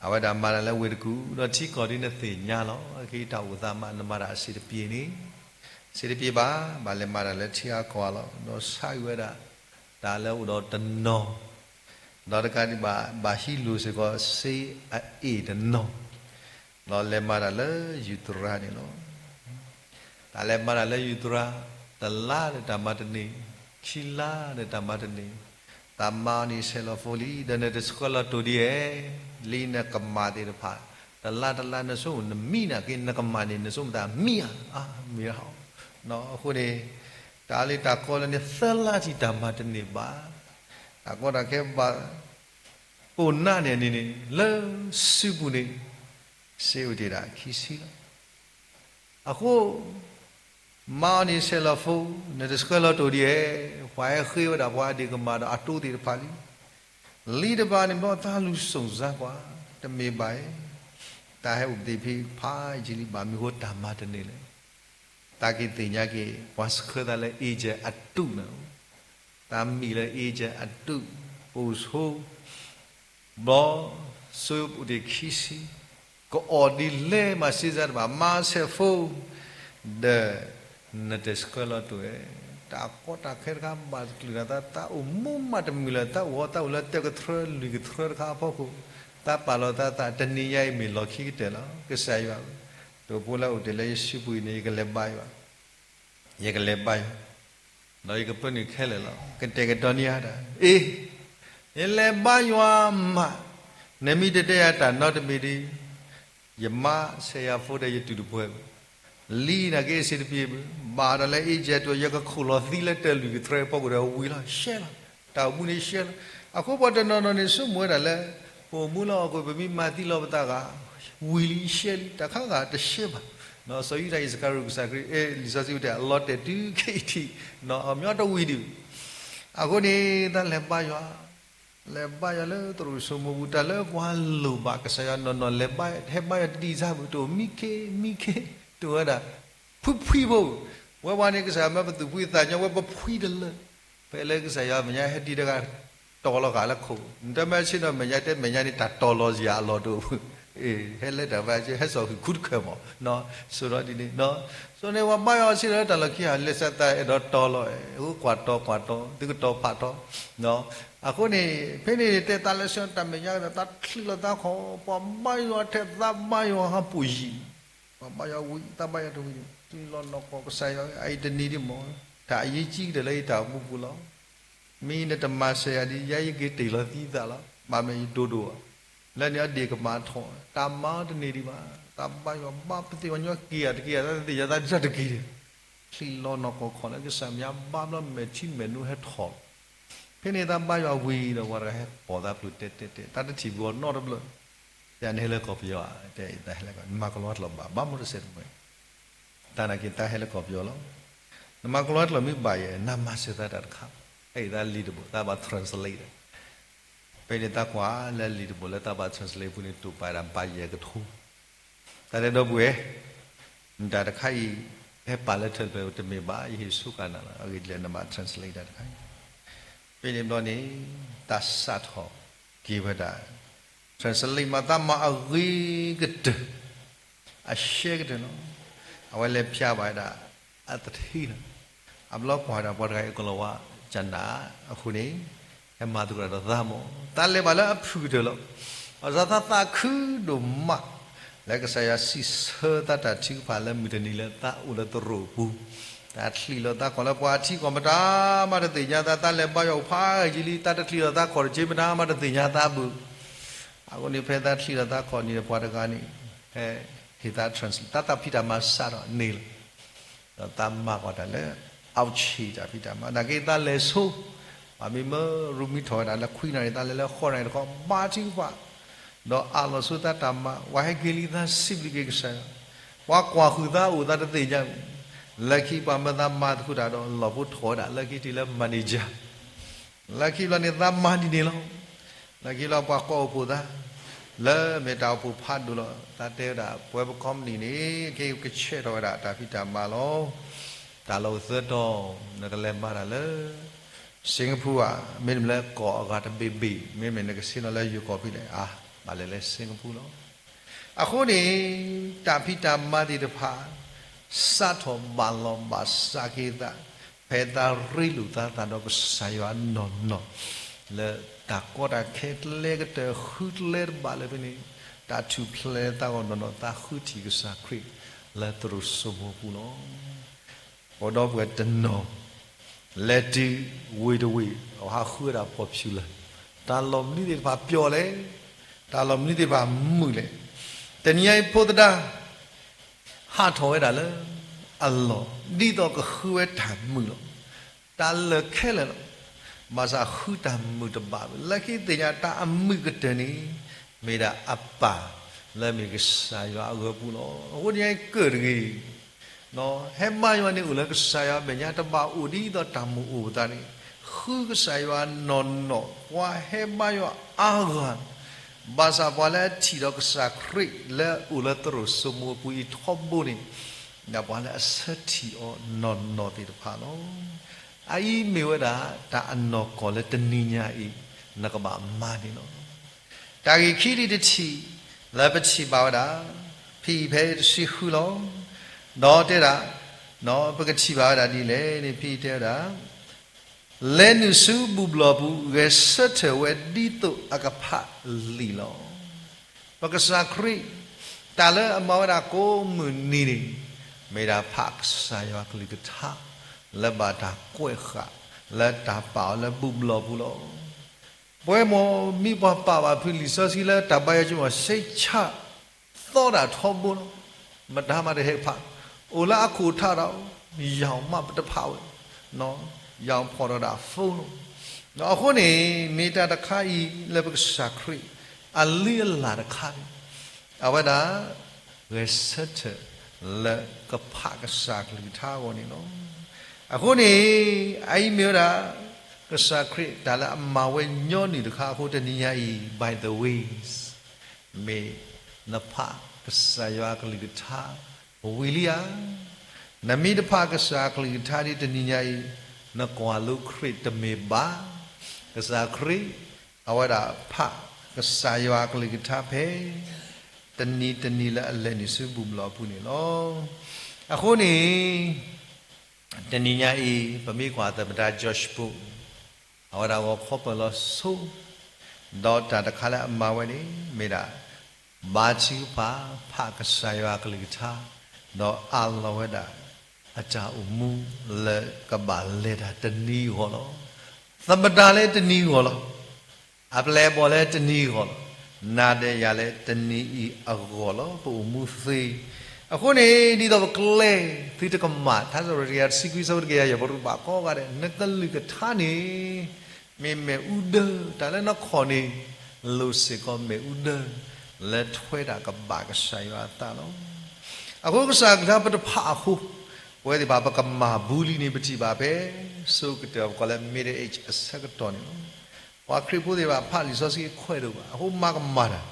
အဝဲဒၣ်မၤတၢ်လၢဝ့ၢ်တကူၣ် ဒီးထံကီၢ်ဒ်နသ့ၣ်ညါလီၤ. အက့တၢ်အိၣ်သးမး နမၤတၢ်အဆံးတပျ့ၤန့ၣ် ဆံးတပျ့ၤဘၣ်, ဘၣ်လဲၤမၤတၢ်လၢထံအကီၢ်လီၤ. ဒီးဆါအံၤဝဲဒၣ် တၢ်လၢအိၣ်ဒီးတနီၤ ဒီးတကးဒံးဘၣ် ဘၣ်ဟံးလိၢ်စ့ၢ်ကီးစ့အအ့ၣ်တနီၤ ဒီးလဲၤမၤတၢ်လၢယူၤတရၤန့ၣ်လီၤ. တၢ်လဲၤမၤတၢ်လၢယူၤတရၤ တလါဒီးတၢ်မၤတန့ၢ်, ခံလါဒီးတၢ်မၤတန့ၢ်, တၢ်မၤအီၤန့ၣ်ဆဲးလီၤဖိလံ, ဒီးနတဆှၢလီၤတိၢ်ဒံးဧါ, လံနကမၣ်သ့ၣ်တဖၣ်, တလါတလါနဆိကမိၣ် နမံနၤက့ နကမၣ်န့ၣ် နဆိကမိၣ်တၢ်မံဧါ, အါမ့ၢ်ဟီ, အဃိန့ၣ် တၢ်လၢတၢ်ကီလၢန့ၣ် သၢလါထံၣ်တၢ်မၤတန့ၢ်ဘၣ်, တၢ်ကီတၢ်ခဲဘၣ် ပိာ်နါန့ၣ်န့ၣ်န့ၣ် လၢစုပူၤန့ၣ် စ့အိၣ်တ့ၢ်ဒၣ်ခံဆံလီၤ. အဃိ မၤအီၤန့ၣ်ဆဲးလီၤဖိ, နတဆှၢလီၤတိၢ်ဒံးဧါ, ပှၤဟဲဃ့ဝဲဒၣ်ပှၤဒ့ၣ်ကမၣ်ဒီးအတိသ့ၣ်တဖၣ်လံ. လံတဘၣ်န့ၣ်ဘျီ သးလူၤစိာ်စါကွၢ်, တမ့ၢ်ဘၣ်ဧါ, တၢ်ဟဲအိၣ်သ့ၣ်ဖဲဖးယံာ်လံ ဘၣ်မနုၤဃိတၢ်မၤတန့ၢ်လဲၣ်. တၢ်က့ၤသ့ၣ်ညါက့ၤ ပှၤဆှၢသးလၢ agent အတုန့ၣ်, တၢ်မံလၢ agent အတု, ပိာ်ဆိ ဘျီ စိအိၣ်တ့ၢ်ခံဆံ, ကအီၣ်ဒ်လဲၣ်မၤစ့စါတဘၣ်, မၤဆဲးဖိ, ဒီး နတဆှၢလီၤတိၢ်ဧါ, တၢ်ကီတၢ်ခဲတခါဘၣ်တချုးဒီးသး, သးအိၣ်မူမးတမုာ်လၢၤ, သးအိၣ်ဟီသးအိၣ်လၢတၢ်ကထြၢလွံၢ်ကထြၢတခါအဖီခိၣ်, သးပာ်လီၤသးသး တနံၤညါအံၤမ့ၢ်လီၢ်ခံကတၢၢ်လီၤ. ကစၢ်ယွၤဧၢ, တိၢ်ဖိလၢအိၣ်တ့ၢ်လၢယစုပူၤအံၤန့ၣ် ယကလဲၤဘါယွၤ ယကလဲၤဘါယွၤ, ဒီးယကပၢနုာ်ခဲလၢာ်လီၤ. ကတဲာ်ကတီၤန့ၢ်ဧါတၢ်, အ့, ယလဲၤဘါယွၤမး, နမ့ၢ်တတဲယၤတၢ်နီတမံၤဒီး, ယမၤဆဲးယၤဖိဒီးယတူၢ်တပှဲၤဘၣ်, လံနာ်က့အဆံးတပျ့ၤဘၣ်, ဘၣ်ဒီးလၢ agent တုၤ ယကခိၣ်လီၤသံလၢတၢ်လွံၢ်ကထြၢအဖီခိၣ်ဒီးဝံၤလီၤ ရှဲလီၤ, တၢ်အိၣ်မူန့ၣ်ရှဲလီၤ. အဃိပှၤတနီၤနီၤန့ၣ် ဆိကမိၣ်ဝဲဒၣ်လၢ ပအိၣ်မူလၢဟီၣ်ခိၣ် ပမ့ၢ်မၤသံလီၤပသးဂၤ ဝံၤလံရှဲလံ, တၢ်ခါဂၤတရှဲဘၣ်. စီၤယူဒၤအံၣ်စကၤရံၤ ကစၢ်ခရံာ်အဲၣ်လံာ်စီဆှံတဲ အလီၤတဲာ်တုၤခဲအံၤထံး, အီၤမ့ၢ်တဝံၤဒံး, အဃိန့ၣ် သးလဲၤဘါယွၤ, လဲၤဘါယွၤလၢသရိာ်စိမိၤပူၤ တၢ်လၢပှၤလိၣ်ဘၣ်ကစၢ်ယွၤနီၢ်နီၢ် လဲၤဘါ ဟဲဘါယွၤတဒံးစၢ်ဘၣ် တအိၣ်မံခ့မံခ့, တအိၣ်ဝဲဒၣ် ဖှံဖှံဖိ, ဝဲပှၤန့ၣ် ကစၢ်ယွၤမၢပသူၣ်ဖှံသးညီ ဝဲပဖှံတလၢာ်, ဖဲလၢကစၢ်ယွၤမဲာ်ညါဟဲဒံးတဂၤ တီၤလီၤဂာ်လၢခိၣ်, နတမၢဆ့ၣ်နီၤမဲာ်ညါတဲမဲာ်ညါန့ၣ် တၢ်တီၤလီၤစ့ၢ်အလီၢ်တအိၣ်, ဟဲလၢတၢ်ဘါ ဟဲစိာ်ဃုာ်ခူတခၢၣ်မး, စိၤဒီးဒ်န့ၣ်, စိၤန့ၣ် ပှၤဘါယွၤစ့ၢ်လၢတၢ်လီၢ်ခံဂၤ လဲၤစၢၤသးအဲၣ်ဒိးတီၤလီၤ, အဃိကွၢ်တီၤကွၢ်တီၤ သုကတီၤဖးတီၤ, အဃိန့ၣ် ဖဲန့ၣ်တဲသးလၢဆၢတၢ်မဲာ်ညါဒီး သးချံးလီၤသးခီၣ် ပှၤဘါယွၤထဲသးဘါယွၤဟးပူၤယံာ် ပှၤဘါယွၤဝံၤ သးဘါယွၤတဝံၤန့ၣ် ချံးလီၤနီၢ်ကီၢ် ကစၢ်ယွၤ အအံၤတနံၤဒံးမး တၢ်အရေးကြီးကတၢၢ်လၢယတၢ်အိၣ်မူပူၤလီၤ. မ့ၢ်နတမၤစၢၤယၤဒ် ယဲယက့ၤတ့ၢ်လီၤသံသးလီၤ. ဘၣ်မနုၤယဒိၣ်ဒိၣ်ဘၣ်. လၢန့ၣ်အဒ့ၣ်ကမၣ်ထီၣ် တၢ်မၤတန့ၢ်ဒံးဘၣ်. သးဘါယွၤဘါပသ့ၣ်ညါက့ၤဧါတက့ၤဧါ သးတသ့ၣ်ညါသးဒ်တက့ၤန့ၣ် ချံးလီၤနီၢ်ကီၢ်ခီၣ်လၢကစၢ်မဲာ်ညါဘါဘျီ မဲာ်ထံမဲာ်နိဟဲထီၣ် ဖဲန့ၣ်သးဘါယွၤဝံၤဒီး ပှၤတဂၤဟဲပိာ်သးဖျိးတဲတဲတဲ တၢ်တထံၣ်ဘၣ်အီၤနီတဘျီ. တဲနဟဲလၢကီၢ်ပယီၤဧါ, တဲသးဟဲလၢကီၢ် နမၤကလီတၢ်လီၤဘၣ် ဘၣ်မနုၤတစဲးတမှဲၤ တၢ်နာ်က့ၤသးဟဲလၢကီၢ်ပယီၤလီၤ. နမၤကလီတၢ်လီၤမ့ၢ်ဘၣ်ယဲ နမၤစၢၤသးတၢ်တခါ, အဲၣ်သးလံာ်တဘိ သးဘၣ် translate ဒီး ဖဲန့ၣ်သးကွၢ်လၢလံာ်တဘိလၢသးဘၣ် translate ပူၤန့ၣ် တိာ်ပာ်ဒၣ်ဘၣ်ယဲၢ်ကထိ တၢ်တဲဒီပုၢ်ဝဲၢ်, နတၢ်တခါအံၤ ဟဲပာ်လၢထၢၣ်တဖျၢၣ် တမ့ၢ်ဘၣ် ယဟ့ၣ်ဆူၣ်ကနၤလီၤ. အဂ့ၢ်ဒ်လဲၣ် နဘၣ် translate တၢ်တခါအံၤ. ဖဲန့ၣ်ဘျီန့ၣ် တၢ်စးထီၣ်က့ၤဝဲဒၣ် translate မၤသးမၤအဂ့ၤကတၢၢ် အရှဲကတၢၢ်လီၤ. အဝဲလဲၤဖျါဘၣ်ဝဲဒၣ် အသထံလီၤ. အဘျီကွၢ်ဒၣ်ပှၤတဂၤအံၤ ကလီၤဝါကနၣ်အဃိန့ၣ် ဟဲမၤသကိးတၢ်ဒီးသးမး သးလဲၤဘၣ်လၢအဖုၣ်ကတၢၢ်လီၤ. ဘၣ်ဆၣ်သးသးခုဒိၣ်မး လၢကစၢ်ယွၤစံးဆၢသးတၢ်ထုကဖၣ်လၢမုၢ်တနံၤလၢသးအိၣ်လၢသရိာ်ပူၤ, သးချံးလီၤသးခီၣ်လၢပှၤထံကီၢ် မတၤမးတသ့ၣ်ညါသး, သးလဲၤဘါယွၤအိၣ်ဖးယံာ်လံ သးတချံးလီၤသးခီၣ်တက့ၢ် မတၤမးတသ့ၣ်ညါသးဘၣ်. အဃိန့ၣ် ဖဲသးချံးလီၤသးခီၣ်န့ၣ် ပှၤတဂၤန့ၣ် ဟဲဟ့ၣ်သး translate သးသးဖံးတၢ်မၤစးထီၣ်န့ၣ်လီၤ. ဒီးသးမၤကွၢ်တၢ်လၢ အဝ်ဆံးတၢ်ဖံးတၢ်မၤ နာ်က့သးလဲၤဆိ ပှၤမ့ၢ်မၢရူမံထီၣ်ဝဲဒၣ်လၢခွံနၣ်ရံၣ် သးလဲၤလၢဃိးနၣ်ရံၣ်တခီ ဘါထုကဖၣ် ဒီးအးလီၤဆိသးတၢ်မၤ ပှၤဟဲက့ၤလံသးစံးဘျုးက့ၤကစၢ်ယွၤ, ပှၤကွၢ်ဃုာ်သးအိၣ်သးတသ့ၣ်ညါ, လၢခံပှၤမၢသးမၤသကိးတၢ်ဒီး လီၢ်ဖိထီၣ်ဝဲဒၣ် လၢခံတုၤလၢ manager, လၢခံဘျီန့ၣ်သးမၤဒ်န့ၣ်လီၤ. လၢခံလီၤပှၤကိးအိၣ်ဖှိၣ်သး လၢမ့ၢ်တၢ်အိၣ်ဖှိၣ်ဖးဒိၣ်လီၤ. သးတဲဝဲဒၣ် ပဝဲပ company န့ၣ် ကကဆဲးထီၣ်ဝဲဒၣ်တၢ်ဖံးတၢ်မၤလီၤ. တၢ်လီၢ်အိၣ်သၢတီၤ နကလဲၤမၤတၢ်လၢ Singapore ဧါ, မ့တမ့ၢ်လၢကီၢ်အဂၤတဘ့ၣ်ဘ့ၣ်, မ့မ့ၢ်နကဆ့ၣ်နီၤလၢယိၤကီၢ်ဖဲလဲၣ်, အါ, ဘၣ်လဲၤလၢ Singapore လီၤ. အဃိန့ၣ် တၢ်ဖံးတၢ်မၤသ့ၣ်တဖၣ် စးထီၣ်ဘၣ်လီၤဘၣ်စးက့ၤသး ဖဲသးရ့လိာ်သးသးဒီးကစၢ်ယွၤနီၢ်နီၢ်, လၢတၢ်ကီတၢ်ခဲကျဲကတၢၢ်ဃုကျဲတဘၣ်လၢဖဲန့ၣ်, တၢ်ထူၣ်ဖျဲးသးဂီၢ်နီၢ်နီၢ် သးဃုထံၣ်ကစၢ်ခရံာ်လၢသရိာ်စိမိၤပူၤလီၤ. အိၣ်ဒီးပှၤတနီၤ လဲၤတုၤဝ့ၢ်တဝ့ၢ် အဝဲဟးဃုဝဲဒၣ် popular, တၢ်လီၢ်မနုၤသ့ၣ်တဖၣ်ပျီလဲၣ်, တၢ်လီၢ်မနုၤသ့ၣ်တဖၣ်မုာ်လဲၣ်. တနံၤညါအံၤဖိသဒါ ဟးထီၣ်ဝဲဒၣ်လၢအလီၢ် ဒ်သိးကဃုဝဲတၢ်မုာ်လီၤ. တၢ်လၢာ်ခဲလၢာ်လီၤ. ဘၣ်ဆၣ်ဃုတၢ်မုာ်တဘၣ်ဘၣ်. လၢခံသ့ၣ်ညါတၢ်အမုာ်ကတၢၢ်န့ၣ် မ့ၢ်ဒၣ်အပၢ်လၢမ့ၢ်ကစၢ်ယွၤအဂီၢ်ပူၤလီၤ. အဃိန့ၣ်ကၢၣ်တဂ့ၤ ဟဲဘါယွၤန့ၣ်အိၣ်လၢကစၢ်ယွၤအမဲာ်ညါ တဘၣ်အိၣ်ဒ်သိးတၢ်မုာ်အိၣ်ပသးန့ၣ်, ဃုကစၢ်ယွၤနီၢ်နီၢ် ပှၤဟဲဘါယွၤအါဂၤ, ဘၣ်ဆၣ်ပှၤလၢအထံၣ်ဒီးကစၢ်ခရံာ်လၢအိၣ်လၢသရိာ်စိမိၤအပူၤအံၤထီဘိန့ၣ်, ဒီးပှၤလၢအဆၢထံၣ်အီၤနီၢ်နီၢ်သ့ၣ်တဖၣ်လီၤ. အအံၤမ့ၢ်ဝဲဒၣ်တၢ်အနီၢ်ကီၢ်လၢတနံၤညါအံၤ နကဘၣ်မၤန့ၣ်လီၤ. တၢ်ဂ့ၢ်ခံဒံးတထံၣ် လၢပထံၣ်ဘၣ်ဝဲဒၣ် ဖဲအံၤဖဲတဆံဃုလီၤ. ဒီးတဲဒၣ်, ပကထံၣ်ဘၣ်ဝဲဒၣ်ဒ်လဲၣ်န့ၣ် ဖဲအံၤတဲဝဲဒၣ်, လဲၤနုာ်ဆူဘူၣ်ဘျီၣ်ပူၤ ဂဲၤဆၢထၢၣ်ဝဲဒ်သိးအကဖးလံာ်လီၤ. ပကစၢ်ခရံာ် တၢ်လၢအမၤဝဲဒၣ်ကိးမုၢ်နံၤန့ၣ် မ့ၢ်ဒၣ်ဖးကစၢ်ယွၤကလုၢ်ကထါ လၢဘၣ်တၢ်ကွဲးဃာ် လၢတၢ်ပာ်အီၤလၢဘူၣ်ဘျီၣ်ပူၤလီၤ. ပဝဲမ့ၢ်မ့ၢ်ပှၤပာ်ဘၣ်ဖုးလံာ်စီဆှံလၢတၢ်ဘါယွၤကမီၤ စိတ်ချ သီဒၣ်ထီဘိလီၤ. မတၤမးတဟဲဖး, အိၣ်လၢအခိၣ်ထးဒီး ယွၤမးပတဖးဝဲ, ယွၤဖီၣ်ထီၣ်ဒၣ် phone လီၤ. အဃိန့ၣ် မ့ၢ်တၢ်တခါအံၤလၢပကစၢ်ခရံာ် အလုၢ်အလၢ်တခါန့ၣ် အဝဲဒၣ် ဂဲၤဆၢထၢၣ်လၢကဖးကစၢ်ကလုၢ်ကထါအဂီၢ်န့ၣ်လီၤ. အဃိန့ၣ် အအံၤမ့ၢ်ဝဲဒၣ် ကစၢ်ခရံာ်တၢ်လၢအမၤဝဲညီနုၢ်တခါအဃိ တနံၤညါအံၤ by the ways မ့ၢ်နဖးကစၢ်ယွၤကလုၢ်ကထါ ဝံၤလံဧါ. နမ့ၢ်တဖးကစၢ်ကလုၢ်ကထါဒ်တနံၤညါအံၤ နကွၢ်လိခရံာ်တမ့ၢ်ဘၣ်. ကစၢ်ခရံာ် အဝဲဒၣ်ဖးကစၢ်ယွၤကလုၢ်ကထါဖဲ တနံၤတနံၤလၢအလဲၤနုာ်ဆူဘူၣ်ဘျီၣ်အပူၤန့ၣ်လီၤ. အဃိန့ၣ် တနံၤညါအံၤ ပမ့ၢ်ကွၢ်သမ္မတ George Bush အဝဲဒၣ်ဂီၤခီပၢၢ်လီၤဆိ ဒီးတၢ်တခါလၢအမၤဝဲန့ၣ် မ့ၢ်ဒၣ် ဘါထုကဖၣ် ဖးကစၢ်ယွၤကလုၢ်ကထါ ဒီးအးလီၤဝဲဒၣ် အတၢ်အိၣ်မူလၢကဘၣ်လဲၤတၢ်တနံၤအဂီၢ်လီၤ. သမ္မတလၢတနံၤအဂီၢ်လီၤ. အပျဲၢ်အဘီၣ်လၢတနံၤအဂီၢ်လီၤ. နၤဒီးယၤလၢတနံၤအံၤအဂီၢ်လီၤ ပအိၣ်မူသ့. အဃိန့ၣ် ဒ်သိးပကျဲ သုတကမၣ် ထါစံးပတြၢၤတကယၤတဆံခွံ ဆၢဖိတကယၤယဲၢ် ပရူးဘၣ်ကိးဂၤဒဲး နကလုၢ်ကထါန့ၣ် မ့ၢ်မ့ၣ်အူဒၢ တၢ်လၢနခီၣ်န့ၣ် လိၣ်စ့ၢ်ကီးမ့ၣ်အူဒၢ လၢထွဲတၢ်ကဘၣ်ကစၢ်ယွၤအသးလီၤ. အဃိကစၢ်ကလုၢ်ကထါပတဖးအဃိ ပဝဲသ့ၣ်တဖၣ်ပကမၤဘူလံန့ၣ် ပထံၣ်ဘၣ်ဖဲ စိၤကတၢၢ်ပကိးလၢ Middle Age အဆၢကတီၢ်န့ၣ်လီၤ. ပှၤခရံာ်ဖိသ့ၣ်တဖၣ်ဖးလံာ်စီဆှံခွဲးဒိၣ်ဘၣ် အဃိမၤကမၣ်တၢ်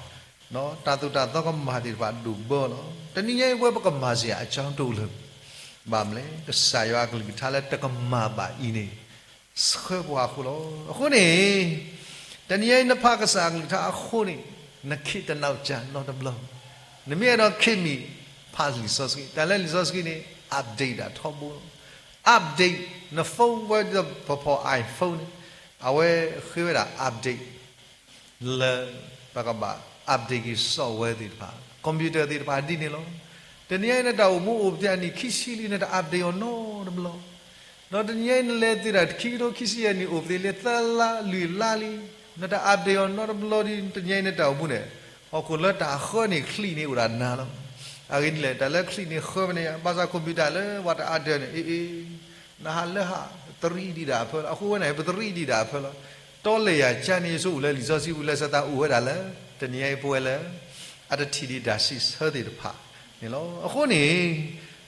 တၢ်သိၣ်တၢ်သီကမၣ်သ့ၣ်တဖၣ်ဒိၣ်ဘၢလီၤ. တနံၤညါအံၤပဝဲပကမၤစ့ၢ်အကၠီတိၢ်လၢာ် ဘၣ်မနုၤလဲၣ် ကစၢ်ယွၤအကလုၢ်ကထါလၢတကမၣ်ဘၣ်အံၤန့ၣ် ဆှၢပှၤအဃိလီၤ. အဃိန့ၣ် တနံၤညါအံၤနဖးကစၢ်အကလုၢ်ကထါအဃိန့ၣ် နခ့တနၢ်ကၢ်နီတဘျီ. နမ့ၢ်အဲၣ်ဒိးခ့မံၤ ဖးလံာ်စီဆှံ တၢ်လၢလံာ်စီဆှံန့ၣ် update ဒၣ်ထီဘိလီၤ. Update န phone ဝဲဒ်သိးပဖီၣ် iPhone န့ၣ် အဝဲဃ့ဝဲဒၣ် update လၢပကဘၣ် update က့ၤ software သ့ၣ်တဖၣ် computer သ့ၣ်တဖၣ်ဒ်န့ၣ်လီၤ. တနံၤညါအံၤနတၢ်အိၣ်မူအိၣ်ပသ့ၣ်အနံၣ်ခံဆံလံ နတ update အီၤနီတဘျီ. ဒီးတနံၤညါအံၤနလဲၤသ့ၣ်တၢ်ခံကထိခံဆံယဲၢ်နံၣ်အိၣ်ပသ့ၣ်လံ သၢလါလွံၢ်လါလံ နတ update အီၤနီတဘျီဒီး တနံၤညါအံၤနတၢ်အိၣ်မူန့ၣ် ဟီၣ်ခိၣ်လၢတၢ်ဃၢန့ၣ် ချံးန့ၣ်အိၣ်ဒၣ်နၤလီၤ. အဂ့ၢ်ဒ်လဲၣ် တၢ်လၢချံးန့ၣ်ဃၢဖဲန့ၣ် ဘၣ်ဆၣ် computer လၢပှၤတ update န့ၣ် အ့အ့ နဟးလၢဟး တရံးဒံးဒၣ်အဖၢလီၤ. အဃိဝဲန့ၣ် ပတရံးဒံးဒၣ်အဖၢလီၤ. တီလၢယၤကါန့ၣ် ယဆိကမိၣ်လၢလံာ်စီဆှံပူၤလၢဆၢသးအိၣ်ဝဲဒၣ်လၢ တနံၤညါအံၤပဝဲလၢ အတထံၣ်ဒံးတၢ်စံးဆၢသ့ၣ်တဖၣ် အဃိန့ၣ်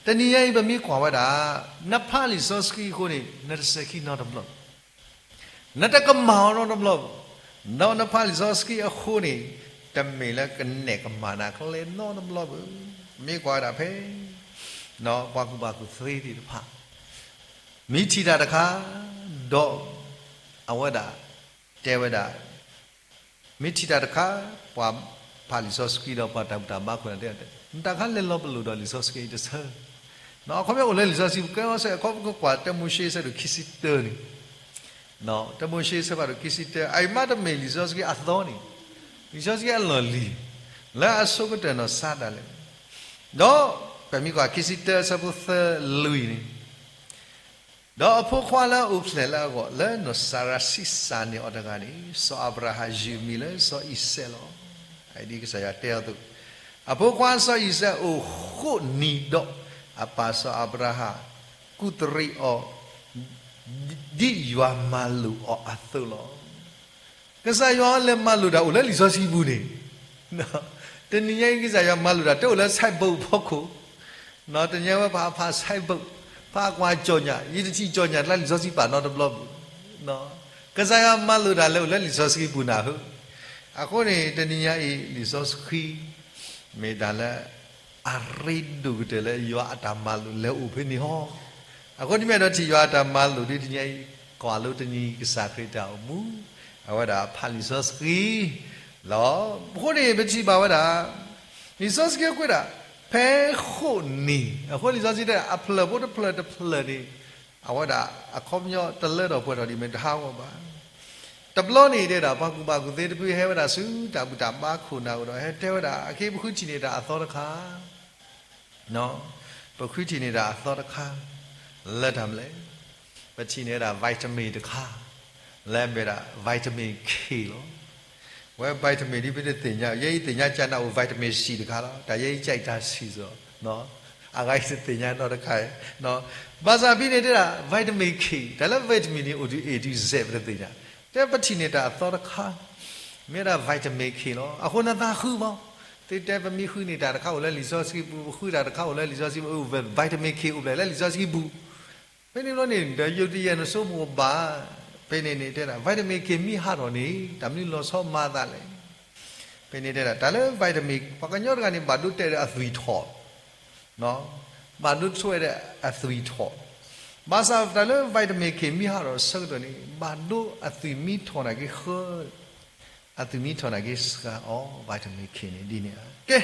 တနံၤညါအံၤပမ့ၢ်ကွၢ်ဝဲဒၣ် နဖးလံာ်စီဆှံအဃိန့ၣ် နတစဲၤခံနီတဘျီ, နတကမၤအီၤနီတဘျီ, ဒီးနဖးလံာ်စီဆှံအဃိန့ၣ် တမ့ၢ်လၢကနဲၣ်ကမၤနၤကျဲနီတဘျီဘၣ်. မ့ၢ်ကွၢ်ဝဲဒၣ်ဖဲ ပှၤကူၣ်ဘၣ်ကူၣ်သ့သ့ၣ်တဖၣ် မ့ၢ်ထံၣ်တၢ်တခါ ဒီးအဝဲဒၣ်တဲဝဲဒၣ် မ့ၢ်ထံၣ်တၢ်တခါ ပှၤဖးလံာ်စီဆှံဒီးပှၤတၢ်ဘူၣ်တၢ်ဘါခိၣ်န့ၣ်တဲ နတၢ်ခါလဲၤလီၤပလိာ်ဒီးလံာ်စီဆှံအံၤတဆၢ, အခီပညီအိၣ်လၢလံာ်စီဆှံပူၤ ကဲအီၤစဲး အခီပညီကွၢ်တၢမိၤၡ့ဆၢဒိၣ်ခံဆံတၢန့ၣ်, တၢမိၤၡ့ဆၢဖးဒိၣ်ခံဆံတၢ အအံၤမ့တမ့ၢ်လံာ်စီဆှံအသီန့ၣ်, လံာ်စီဆှံအလီၢ်လံၤ လၢအဆိကတၢၢ်နီၢ်စါဒၣ်လဲာ်, ဒီးပမ့ၢ်ကွၢ်ခံဆံတၢအဆၢဖိသၢလွံၢ်န့ၣ် ဒီးအဖိခွါလၢအအိၣ်ဖျဲၣ်လၢအဂီၢ် လၢနီၢ်စၤရၤဆံးစၢ်န့ၢ်အီၤတဂၤန့ၣ် စီၤအၤဘြၤဟၣ်ယုၢ်အမံၤလၢစီၤအံၤစဲးလီၤ. ဒ်ကစၢ်ယွၤတဲအီၤအသိး, အဖိခွါစီၤအံၤစဲးအိၣ်ဃိးနံၤဒီး အပၢ်စီၤအၤဘြၤဟၣ်ကူးတရံးအီၤ ဒ်ယွၤမၤလိာ်အီၤအသိးလီၤ. ကစၢ်ယွၤလဲၤမၤလိာ်တၢ်အိၣ်လၢလံာ်စီဆှံပူၤန့ၣ်, တနံၤညါအံၤ ကစၢ်ယွၤမၤလိာ်တၢ်တအိၣ်လၢ ဆိုင်ဘုတ် အဖီခိၣ်, တနံၤညါဝဲပှၤဖး ဆိုင်ဘုတ် ပှၤကွၢ်ကၠီၣ်ညၣ် ယတထံၣ်ကၠီၣ်ညၣ်လၢလံာ်စီဆှံပာ်နီတဘျီဘၣ်. ကစၢ်ယွၤမၤလိာ်တၢ်လဲၤအိၣ်လၢလံာ်စီဆှံပူၤနၢ်ဟူ, အဃိန့ၣ် တနံၤညါအံၤ လံာ်စီဆှံ မ့ၢ်တၢ်လၢ အရ့ဒိၣ်ကတၢၢ်လၢယွၤအတၢ်မၤလိာ်လဲၤအိၣ်ဖဲန့ၣ်ဟီ, အဃိန့ၣ်မ့ၢ်အဲၣ်ဒိးထံၣ်ယွၤအတၢ်မၤလိာ်ဒ်တနံၤညါအံၤ ကွၢ်လိတနံၤကစၢ်ခရံာ်တၢ်အိၣ်မူ, အဝဲဒၣ်ဖးလံာ်စီဆှံလီၤ. အဃိန့ၣ် ပထံၣ်ဘၣ်ဝဲဒၣ် လံာ်စီဆှံအကွဲးဒၣ် ဖဲဃိးနံၤ, အဃိလံာ်စီဆှံတဲ အဖျၢၣ်ဖိတဖျၢၣ်တဖျၢၣ်န့ၣ် အဝဲဒၣ်အခီပညီတလၢထီၣ်ပှဲၤထီၣ်ဒံးမ့ၢ်တဟးဂီၤဘၣ်. တဘျီန့ၣ်တဲဒၣ် ပှၤကူၣ်ဘၣ်ကူၣ်သ့တဖုဟဲဝဲဒၣ်ဆူတၢ်ဘူၣ်တၢ်ဘါခိၣ်နၢ်အိၣ်ဒီး ဟဲတဲဝဲဒၣ် အခဲအံၤပဃုထံၣ်န့ၢ်တၢ်အသီတခါ ပဃုထံၣ်န့ၢ်တၢ်အသီတခါ လၢတၢ်မနုၤလဲၣ်, ပထံၣ်န့ၢ်ဝဲဒၣ် vitamin တခါ လၢအမ့ၢ်ဝဲဒၣ် vitamin K လီၤ. ဝဲ vitamin ဒ်ပတသ့ၣ်ညါ ယဲအံၤသ့ၣ်ညါကၢ်နၢ်အိၣ် vitamin C တခါလီၤ. တၢ်ယဲအံၤကၢ်တၢ်ဆံးစီၤ အဂၤအံၤတသ့ၣ်ညါနီတခါ, ဘၣ်ဆၣ်ဖဲန့ၣ်တဲဒၣ် vitamin K တၢ်လၢ vitamin န့ၣ် အိၣ်ဒံး A to Z ပတသ့ၣ်ညါ, တဲပထံၣ်န့ၢ်တၢ်အသီတခါ မ့ၢ်ဝဲဒၣ် vitamin K လီၤ. အဃိနသးဃုဘၣ်, သုတဲပမ့ၢ်ဃုန့ၢ်တၢ်တခါအိၣ်လၢလံာ်စီဆှံပူၤ ပဃုတၢ်တခါအိၣ်လၢလံာ်စီဆှံပူၤ, vitamin K အိၣ်ဖျဲၣ်လၢလံာ်စီဆှံပူၤ, ဖဲန့ၣ်ဘျီန့ၣ် ဒီးယုၢ်တယဲၢ်နဆိကမိၣ်ဘၣ်, ဖဲန့ၣ်န့ၣ်တဲဒၣ် vitamin K မ့ၢ်ဟးထီၣ်န့ၣ် တၢ်မနုၤလီၤဆီမၤအသးလဲၣ်. ဖဲန့ၣ်တဲဒၣ် တၢ်လၢ vitamin ပှၤကညီတဂၤန့ၣ် ဘၣ်ဒိတဲာ်ဒီးအသွံၣ်ထီၣ် ဘၣ်ဒိထွဲဒီးအသွံၣ်ထီၣ်, ဘၣ်ဆၣ်တၢ်လၢ vitamin K မ့ၢ်ဟးထီၣ်ဆၢကတီၢ်န့ၣ် ဘၣ်ဒိအသွံၣ်မံထီၣ်နာ်က့ဃၢ, အသွံၣ်မံထီၣ်နာ်က့စှၤအီၤ vitamin K န့ၣ်ဒ်န့ၣ်ဧါ. ကဲ,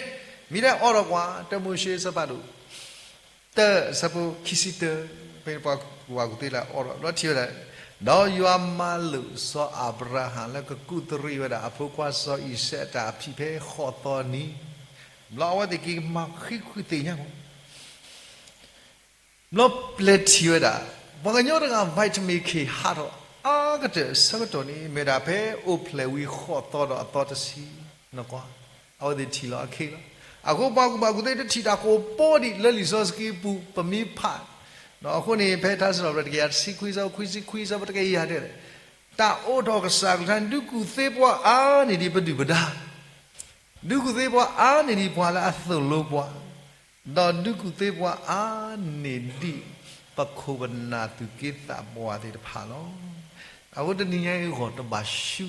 မ့ၢ်တဲအိးထီၣ်ကွၢ် တၢမိၤၡ့အဆၢဖးဒိၣ် တၢ အဆၢဖိခံဆံတၢ, ဖဲပှၤကူၣ်ဘၣ်ကူၣ်သ့လၢအအိးထီၣ် ဒီးထံၣ်ဝဲဒၣ်, ဒီးယွၤမၤလိာ်စီၤအၤဘြၤဟၣ်လၢကကူးတရံးဝဲဒၣ်အဖိခွါစီၤအံၤစဲးအတၢ်အဖံးဖဲဃိးသီနံၤ, ဘျီအဝဲသ့ၣ်က့ၤမၤဃံးကွံာ်သ့ၣ်ညါ ဘျီပျဲထံၣ်ဝဲဒၣ်, ပှၤကညီတဂၤ vitamin K ဟးထီၣ်အါကတၢၢ်အဆၢကတီၢ်န့ၣ် မ့ၢ်ဒၣ်ဖဲအိၣ်ဖျဲၣ်ဝံၤဃိးသီဒီးအသီတဆံ, နကွၢ်, အဝဲသ့ၣ်ထံၣ်လီၤအခ့လီၤ. အဃိပှၤကူၣ်ဘၣ်ကူၣ်သ့တထံၣ်တၢ်ကအိၣ်ပီဒံးလၢလံာ်စီဆှံပူၤ ပမ့ၢ်ဖး, အဃိန့ၣ် ဖဲထါစံးထီၣ်ပတြၢၤတကယၤတဆံခွံ အဆၢဖိခွံဆံခွံ အဆၢဖိတကယၤတဲဒၣ်, တၢ်အိးထီၣ်ကစၢ်ကလုၢ်ကထါ ဒုးကူၣ်သ့ပှၤအါန့ၢ်ဒံးပဒုၣ်ပဒါ ဒုးကူၣ်သ့ပှၤအါန့ၢ်ဒံးပှၤလၢအသိၣ်လိပှၤ, ဒီးဒုးကူၣ်သ့ပှၤအါန့ၢ်ဒံးပခိၣ်ပနၢ်သူၣ်က့သးပှၢ်သ့ၣ်တဖၣ်လီၤ. အဃိတနံၤညါအံၤအဂီၢ်တဘၣ်ဆူ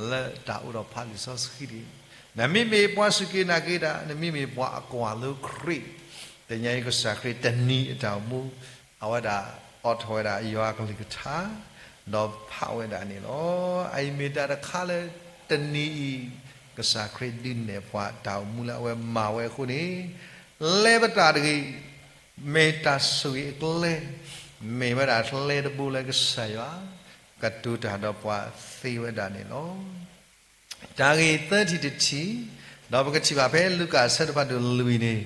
လၢတၢ်အိးထီၣ်ဖးလံာ်စီဆှံဒံး, နမ့မ့ၢ်ပှၤစူၢ်က့ၤနာ်က့ၤတၢ်, နမ့မ့ၢ်ပှၤအကွၢ်လိခရံာ်, တနံၤညါအံၤကစၢ်ခရံာ်တနံၤအတၢ်အိၣ်မူ အဝဲဒၣ်အိးထီၣ်ဝဲဒၣ်ယွၤအကလုၢ်ကထါ, ဒီးဖးဝဲဒၣ်န့ၣ်လီၤ. အအံၤမ့ၢ်တၢ်တခါလၢတနံၤအံၤ ကစၢ်ခရံာ်ဒုးနဲၣ်ပှၤတၢ်အိၣ်မူလၢအဝဲမၤဝဲအဃိန့ၣ်, လဲၤပတၢ်တဂ့ၤ, မ့ၢ်တၢ်ဆိၣ်ဂ့ၤအကျဲ, မ့ၢ်ဝဲဒၣ်ကျဲတဘိလၢကစၢ်ယွၤ ကတိၤတၢ်ဒီးပှၤသ့ဝဲဒၣ်န့ၣ်လီၤ. တၢ်ဂ့ၢ်သၢထံၣ်တထံၣ်, ဒီးပကထံၣ်ဘၣ်ဖဲလူၤကၣ်အဆၢတဖၣ်ဒိၣ်လွံၢ်န့ၣ်,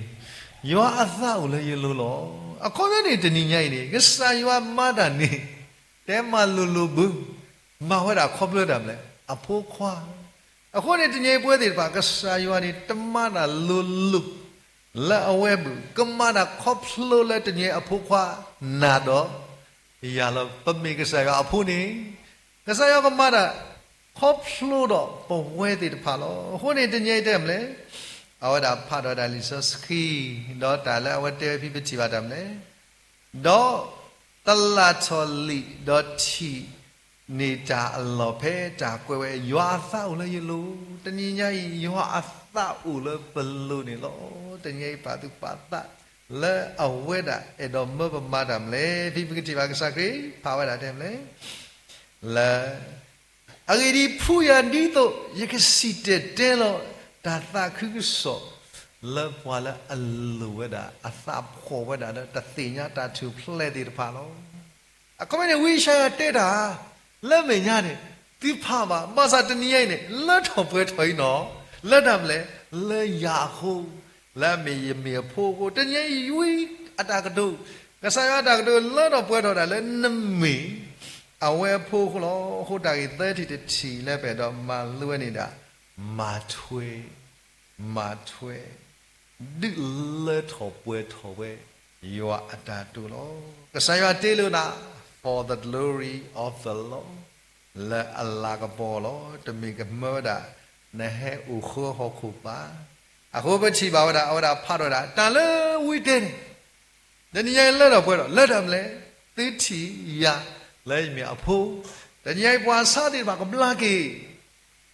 ယွၤအသးအိၣ်လၢယလိၤလီၤ. အခီပညီန့ၣ် တနံၤညါအံၤန့ၣ် ကစၢ်ယွၤမၤတၢ်န့ၣ် တဲမၤလိၤလိၤဘၣ်, မၤဝဲဒၣ်ခီဖျိတၢ်မနုၤလဲၣ်, အဖိခွါ. အဃိန့ၣ် တနံၤအံၤပဝဲသ့ၣ်တဖၣ် ကစၢ်ယွၤန့ၣ် တမၤတၢ်လိၤလိၤ လၢအဝဲဘၣ်, ကမၤတၢ်ခီဖျိလၢတနံၤအံၤအဖိခွါနၤဒီး ယၤလီၤ. ပမ့ၢ်ကစၢ်ယွၤအဖိန့ၣ်, ကစၢ်ယွၤကမၤတၢ်ခီဖျိဒီးပဝဲသ့ၣ်တဖၣ်လီၤ. အဃိန့ၣ် တနံၤအံၤတဲမနုၤလဲၣ်, အဝဲဒၣ်ဖးထီၣ်ဝဲဒၣ်လံာ်စီဆှံ, ဒီးတၢ်လၢအဝဲတဲဝဲဖဲပထံၣ်ဘၣ်တၢ်မနုၤလဲၣ်, ဒီးတလၢ်ထီၣ်လံာ် ဒီးထံၣ်န့ၢ်တၢ်အလီၢ်ဖဲတၢ်ကွဲးဝဲ ယွၤအသးအိၣ်လၢယလိၤ, တနံၤညါအံၤ ယွၤအသးအိၣ်လၢပလိၤန့ၣ်လီၤ. တနံၤညါအံၤ ပာ်သူၣ်ပာ်သး လၢအဝဲဒၣ်အဲၣ်ဒိးမၢပမၤတၢ်မနုၤလဲၣ်. ဖဲပကထံၣ်ဘၣ်ကစၢ်ခရံာ်ဖးဝဲဒၣ်တဲမနုၤလဲၣ်, လၢ အဂ့ၢ်ဒ်အံၤ, ဖှူယၤဒ်သိး ယကစံၣ်တဲၤတဲလီၤ တၢ်သးခုကစီၣ် လၢပှၤလၢအလိၤဝဲဒၣ် အသးဖှီၣ်ဝဲဒၣ်လၢတသ့ၣ်ညါတၢ်ထူၣ်ဖျဲးသ့ၣ်တဖၣ်လီၤ. အခီပညီန့ၣ် ဝံယၡါယၤတဲတၢ် လၢမဲာ်ညါန့ၣ် သုဖးဘၣ်, ဘၣ်ဆၣ်တနံၤညါအံၤန့ၣ် လၢထီၣ်ပှဲၤထီၣ်အံၤနီၤ, လၢတၢ်မနုၤလဲၣ်, လၢယၤအဃိ, လၢအမ့ၢ်ယမ့ၢ်အဖိအဃိ, တနံၤညါအံၤ ယွံအတၢ်ကတိၤ, ကစၢ်ယွၤအတၢ်ကတိၤလၢထီၣ်ပှဲၤထီၣ်ဒၣ်လၢနမ့ၢ် အဝဲအဖိအဃိလီၤ. အဃိတၢ်ဂ့ၢ်သၢထံၣ်တထံၣ်လၢပအဲၣ်ဒိးမၤလိဝဲန့ၣ်ဒၣ်, မၤထွဲ, မၤထွဲ, ဒုးလၢထီၣ်ပှဲၤထီၣ်ဝဲ ယွၤအတၢ်တိာ်လီၤ. ကစၢ်ယွၤတ့လီၤနၤ for the glory of the Lord, လၢအလၤကပီၤလီၤ. တမ့ၢ်ကမၢဝဲဒၣ် နဟဲအိၣ်ဃၢဟီၣ်ခိၣ်ဘၣ်. အဃိပထံၣ်ဘၣ်ဝဲဒၣ် အဝဲဒၣ်ဖးထီၣ်ဝဲဒၣ် တၢ်လၢဝံတဲန့ၣ် တနံၤညါအံၤလၢထီၣ်ပှဲၤထီၣ် လၢတၢ်မနုၤလဲၣ်, သုထံၣ်ယၤလၢယမ့ၢ်အဖိ, တနံၤညါအံၤ ပှၤဆါသ့ၣ်တဖၣ်ကဘျါက့ၤ,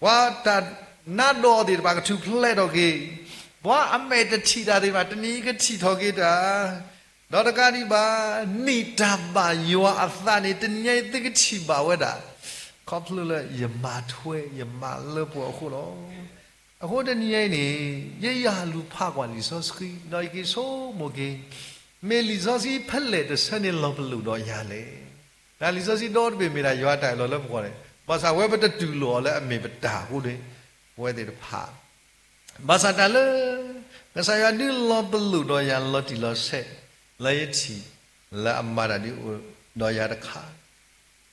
ပှၤတၢ်နးဒိးသ့ၣ်တဖၣ်ကထူၣ်ဖျဲးထီၣ်က့ၤ, ပှၤအမဲာ်တထံၣ်တၢ်သ့ၣ်တဖၣ် တနံၤအံၤကထံၣ်ထီၣ်က့ၤတၢ်, ဒီးတကးဒံးဘၣ် န့ၢ်တၢ်ဘၣ်ယွၤအသးန့ၣ် တနံၤညါအံၤသုကထံၣ်ဘၣ်ဝဲဒၣ်, ခီဖျိလၢယမၤထွဲယမၤလၢပှဲၤအဃိလီၤ. အဃိတနံၤညါအံၤန့ၣ် ယယၤလူၤဖးကွၢ်လံာ်စီဆှံ ဒီးယက့ၤဆိကမိၣ်က့ၤ, မ့ၢ်လံာ်စီဆှံဖဲလဲၣ်တဆၢန့ၣ်လီၤပလိာ်ဒီးယၤလဲၣ်. တၢ်လံာ်စီဆှံဒီတဘ့ၣ်မ့ၢ်ဒၣ်ယွၤတၢ်အၢၣ်လီၤလၢပဂီၢ်န့ၣ် ဘၣ်ဆၣ်ဝဲပတတူၢ်လိာ်အီၤလၢအမ့ၢ်ပတၢ်အဃိန့ၣ် ပဝဲသ့ၣ်တဖၣ် ဘၣ်ဆၣ်တၢ်လၢ ကစၢ်ယွၤဒုးလီၤပလိာ်ဒီးယၤလီၤတံၢ်လီၤဆဲး လၢယထံၣ် လၢအမၤတၢ်ဒ်အိၣ်ဒီးယၤတခါ,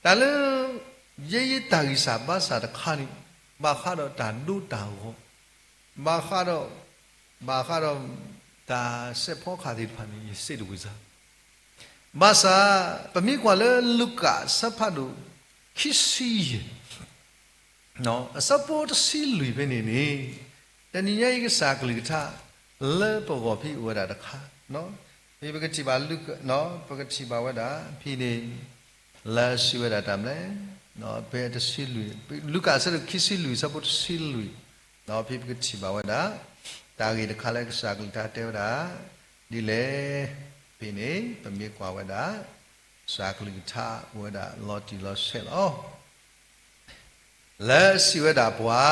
တၢ်လၢ ယဲယတၢ်ဂံၢ်စၢ်ဘါစၢ်တခါန့ၣ် ဘၣ်ဃးဒီးတၢ်ဒိတၢ်ဂီၤ, ဘၣ်ဃးဒီး ဘၣ်ဃးဒီး တၢ်စဲးဖီကဟၣ်သ့ၣ်တဖၣ်န့ၣ် ယစံးတဝံၤစၢ် ဘၣ်ဆၣ် ပမ့ၢ်ကွၢ်လၢလူၤကၣ်အဆၢဖးဒိၣ် ခံဆံယဲၢ် အဆၢဖိတဆံလွံၢ်ဖဲန့ၣ်န့ၣ်, တနံၤညါအံၤကစၢ်ကလုၢ်ကထါ လၢပဂီၢ်ဖဲအံၤအိၣ်ဝဲဒၣ်တခါ, ဖဲပကထံၣ်ဘၣ် ပကထံၣ်ဘၣ်ဝဲဒၣ် ဖဲန့ၣ် လၢစံးဝဲဒၣ်တၢ်မနုၤလဲၣ်, ဖဲတဆံလွံၢ် လူၤကၣ်အဆၢဒိၣ်ခံဆံလွံၢ် အဆၢဖိတဆံလွံၢ်, ဖဲပကထံၣ်ဘၣ်ဝဲဒၣ် တၢ်ဂ့ၢ်တခါလၢကစၢ်ကလုၢ်ကထါတဲဝဲဒၣ် ဒ်လဲၣ်, ဖဲန့ၣ် ပမ့ၢ်ကွၢ်ဝဲဒၣ် ကစၢ်ကလုၢ်ကထါအိၣ်ဝဲဒၣ်လီၤတံၢ်လီၤဆဲးလီၤ. လၢစံးဝဲဒၣ်ပှၤ,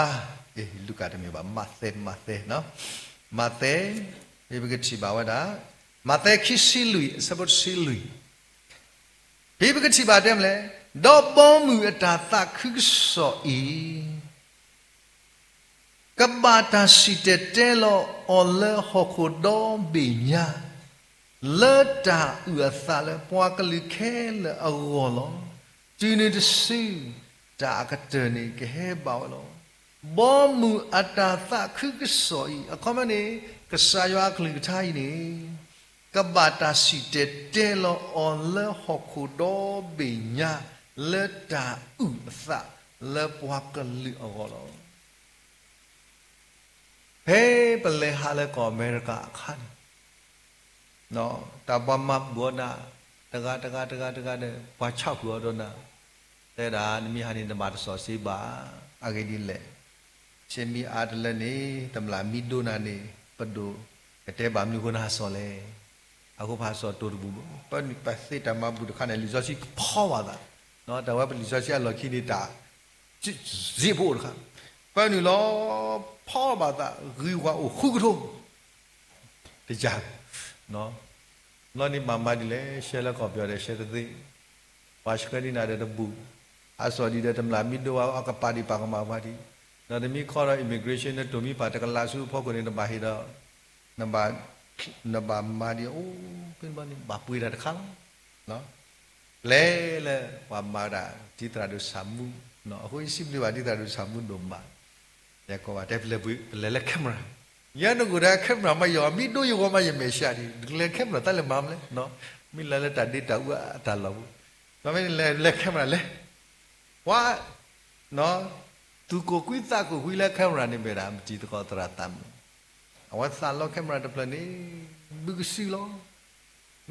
လူၤကၣ်တမ့ၢ်ဘၣ် မးသဲ မးသဲ, မးသဲ, ဖဲပကထံၣ်ဘၣ်ဝဲဒၣ် မးသဲခံဆံလွံၢ် အဆၢဖိတဆံလွံၢ်, ဖဲပကထံၣ်ဘၣ်တဲမနုၤလဲၣ်, ဒီးဘီမုၢ်အတၢ်သးခုကစီၣ်အံၤ ကဘၣ်တၢ်စံၣ်တဲၤတဲလီၤအီၤလၢဟီၣ်ခိၣ်ဒီဘ့ၣ်ညါ, လၢတၢ်အုၣ်အသးလၢပှၤကလုာ်ခဲလၢာ်အဂီၢ်လီၤ. တုၤနုၤတစု တၢ်အကတၢၢ်န့ၣ်ကဟဲဘၣ်ဝဲလီၤ. ဘီမုၢ်အတၢ်သးခုကစီၣ်အံၤ အခီပညီန့ၣ် ကစၢ်ယွၤအကလုၢ်ကထါအံၤန့ၣ် ကဘၣ်တၢ်စံၣ်တဲၤတဲလီၤအီၤလၢဟီၣ်ခိၣ်ဒီဘ့ၣ်ညါ လၢတၢ်အုၣ်အသးလၢပှၤကလုာ်အဂီၢ်လီၤ. ဖဲပလဲၤဟးလၢကီၢ်အမဲရကၤအခါန့ၣ် တၢ်ပှၤမၤဘူၣ်အီၤနၤ တဂၤတဂၤတဂၤတဂၤဒီး ပှၤဆၣ်ဃုာ်အီၤဒီးနၤ, တဲဒၣ် နမ့ၢ်ဟးန့ၣ် နဘၣ်တစီၣ်စ့ဘၣ်, အဂ့ၢ်ဒ်လဲၣ်, ဆ့မံအါတလၢန့ၣ် တမျၢ်မံဒိနၤန့ၣ် ပဒိၣ်ကတဲဘၣ်မနုၤအဃိနဟးစီၣ်လဲၣ်. အဃိပဟးစီၣ်တိၢ်တဘူၣ်ဘၣ်. ပမ့ၢ်ပသ့တၢ်မၤဘူၣ်တခါန့ၣ် လံာ်စီဆှံကဖီဘၣ်သး, တၢ်ဝဲပလံာ်စီဆှံအလီၢ်ခံန့ၣ် တၢ် စ့ဖိအိၣ်တခါ, ပနုာ်လီၤ ဖီဘၣ်သး ဂ့ၤဝဲအိၣ်ဃုကထိ တယၤ, ဘျီန့ၣ်ဘၣ်မၤဒ်လဲၣ်, ရှဲလၢကီၢ်ပယီၤဒီးရှဲတသ့, ပှၤဆှၢဒံးနၤဒီးတဘူၣ်, အစီၣ်ဒံးဒီးတမျၢ်မံဒိဝဲအကပၤဒံးပာ်ကမၣ်ပှၤဒံး, ဒီးနမ့ၢ်ခီဒီး immigration န့ၣ် တိၢ်မံပာ်တကလးဆူအဖီခိၣ်န့ၣ် နဘၣ်ဟ့ၣ်ဒီး နဘၣ်မၤဒံးအိၣ်, ဖဲန့ၣ်ဘျီန့ၣ် ဘၣ်ပှ့ၤတၢ်တခါလီၤ. ပျဲလၢပှၤမၤဝဲဒၣ် ဒ်သရၣ်ဒိၣ်ဆၣ်မူ, အဃိယစံးဘျုးဘၣ်ဒ်သရၣ်ဒိၣ်ဆၣ်မူဒိၣ်မး, ယကိးဘၣ်တဲပလဲၤပှ့ၤ ပလဲၤလၢ camera, ယဲနကိၣ်ဒီး camera မ့ၢ်ယီၤ မံဒိယဂီၤမးယမဲာ်ဆှးဒံး တကလဲၤ camera တၢ်လဲၤမၤမလဲၣ်, မ့ၢ်လၢလၢတၢ်ဒ့တၢ်အူအတၢ်လီၢ်ပူၤ, မ့ၢ်လဲၤ camera လဲၤ, ပှၤ သူၣ်ကိၢ်ကွံသးကိၢ်ကွံလၢ camera န့ၣ်မ့ၢ်ဒၣ် မတံၤသကိးသရၣ်သးမုာ် အဝဲသးလီ camera တဖျၢၣ်န့ၣ် ဘုကစုလီၤ.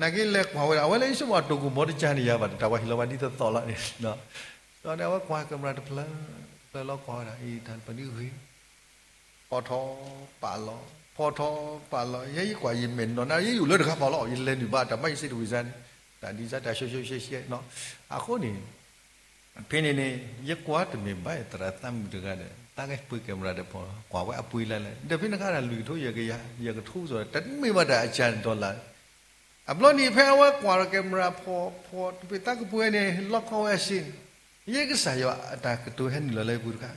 နာ်က့လဲၤကွၢ်ဝဲဒၣ် အဝဲလၢယဆိကမိၣ်အတိၢ်ကူၣ်မီတကၢန့ၣ်ယၤဘၣ် တၢ်ဝဲဟ့ၣ်လီၤဝဲဒ်သိးသိးလီၤန့ၣ်, ဒီးန့ၣ်အဝဲကွၢ် camera တဖျၢၣ်, တဖျၢၣ်လီၤကွၢ်ဝဲဒၣ် အံၤတၢ်တဖျၢၣ်ဒ်ဂ့ၤ ဖီထီပာ်လီၤ, ဖီထီပာ်လီၤ, ယဲယကွၢ်ယမဲာ်နီၢ်နၤ ယယအိၣ်လၢတဂၤဖီလီၤ ယလဲၤနုာ်ဘၣ် တၢ်မၤယစ့တဝံၤစါန့ၣ်, တၢ်ဒ်စါတၢ်ရှဲရှဲရှဲရှဲနီၤ, အဃိန့ၣ် ဖဲန့ၣ်န့ၣ် ယကွၢ်တမ့ၢ်ဘၣ်သရၣ်သးမုၣ်တဂၤဒီး သးကပှ့ၤ camera ဒီးဖီ ကွၢ်ဝဲအပှ့ၤလၢ်လၢ် ဒီးဖဲန့ၣ်အခါဒၣ်လွံၢ်ကထိယဲၢ်ကယၤ ယဲၢ်ကထိစ့ၢ် တမ့ၢ်ဘၣ်တၢ်အကၢ dollar အဘျီန့ၣ် ဖဲအဝဲကွၢ်ဒီး camera ဖီဖီတဘ့ၣ်သးကပှ့ၤန့ၣ် လီခီဝဲအစ့န့ၣ်, ယဲကစၢ်ယွၤအတၢ်ကတိၤဟဲနုာ်လီၤလၢပူၤတခါ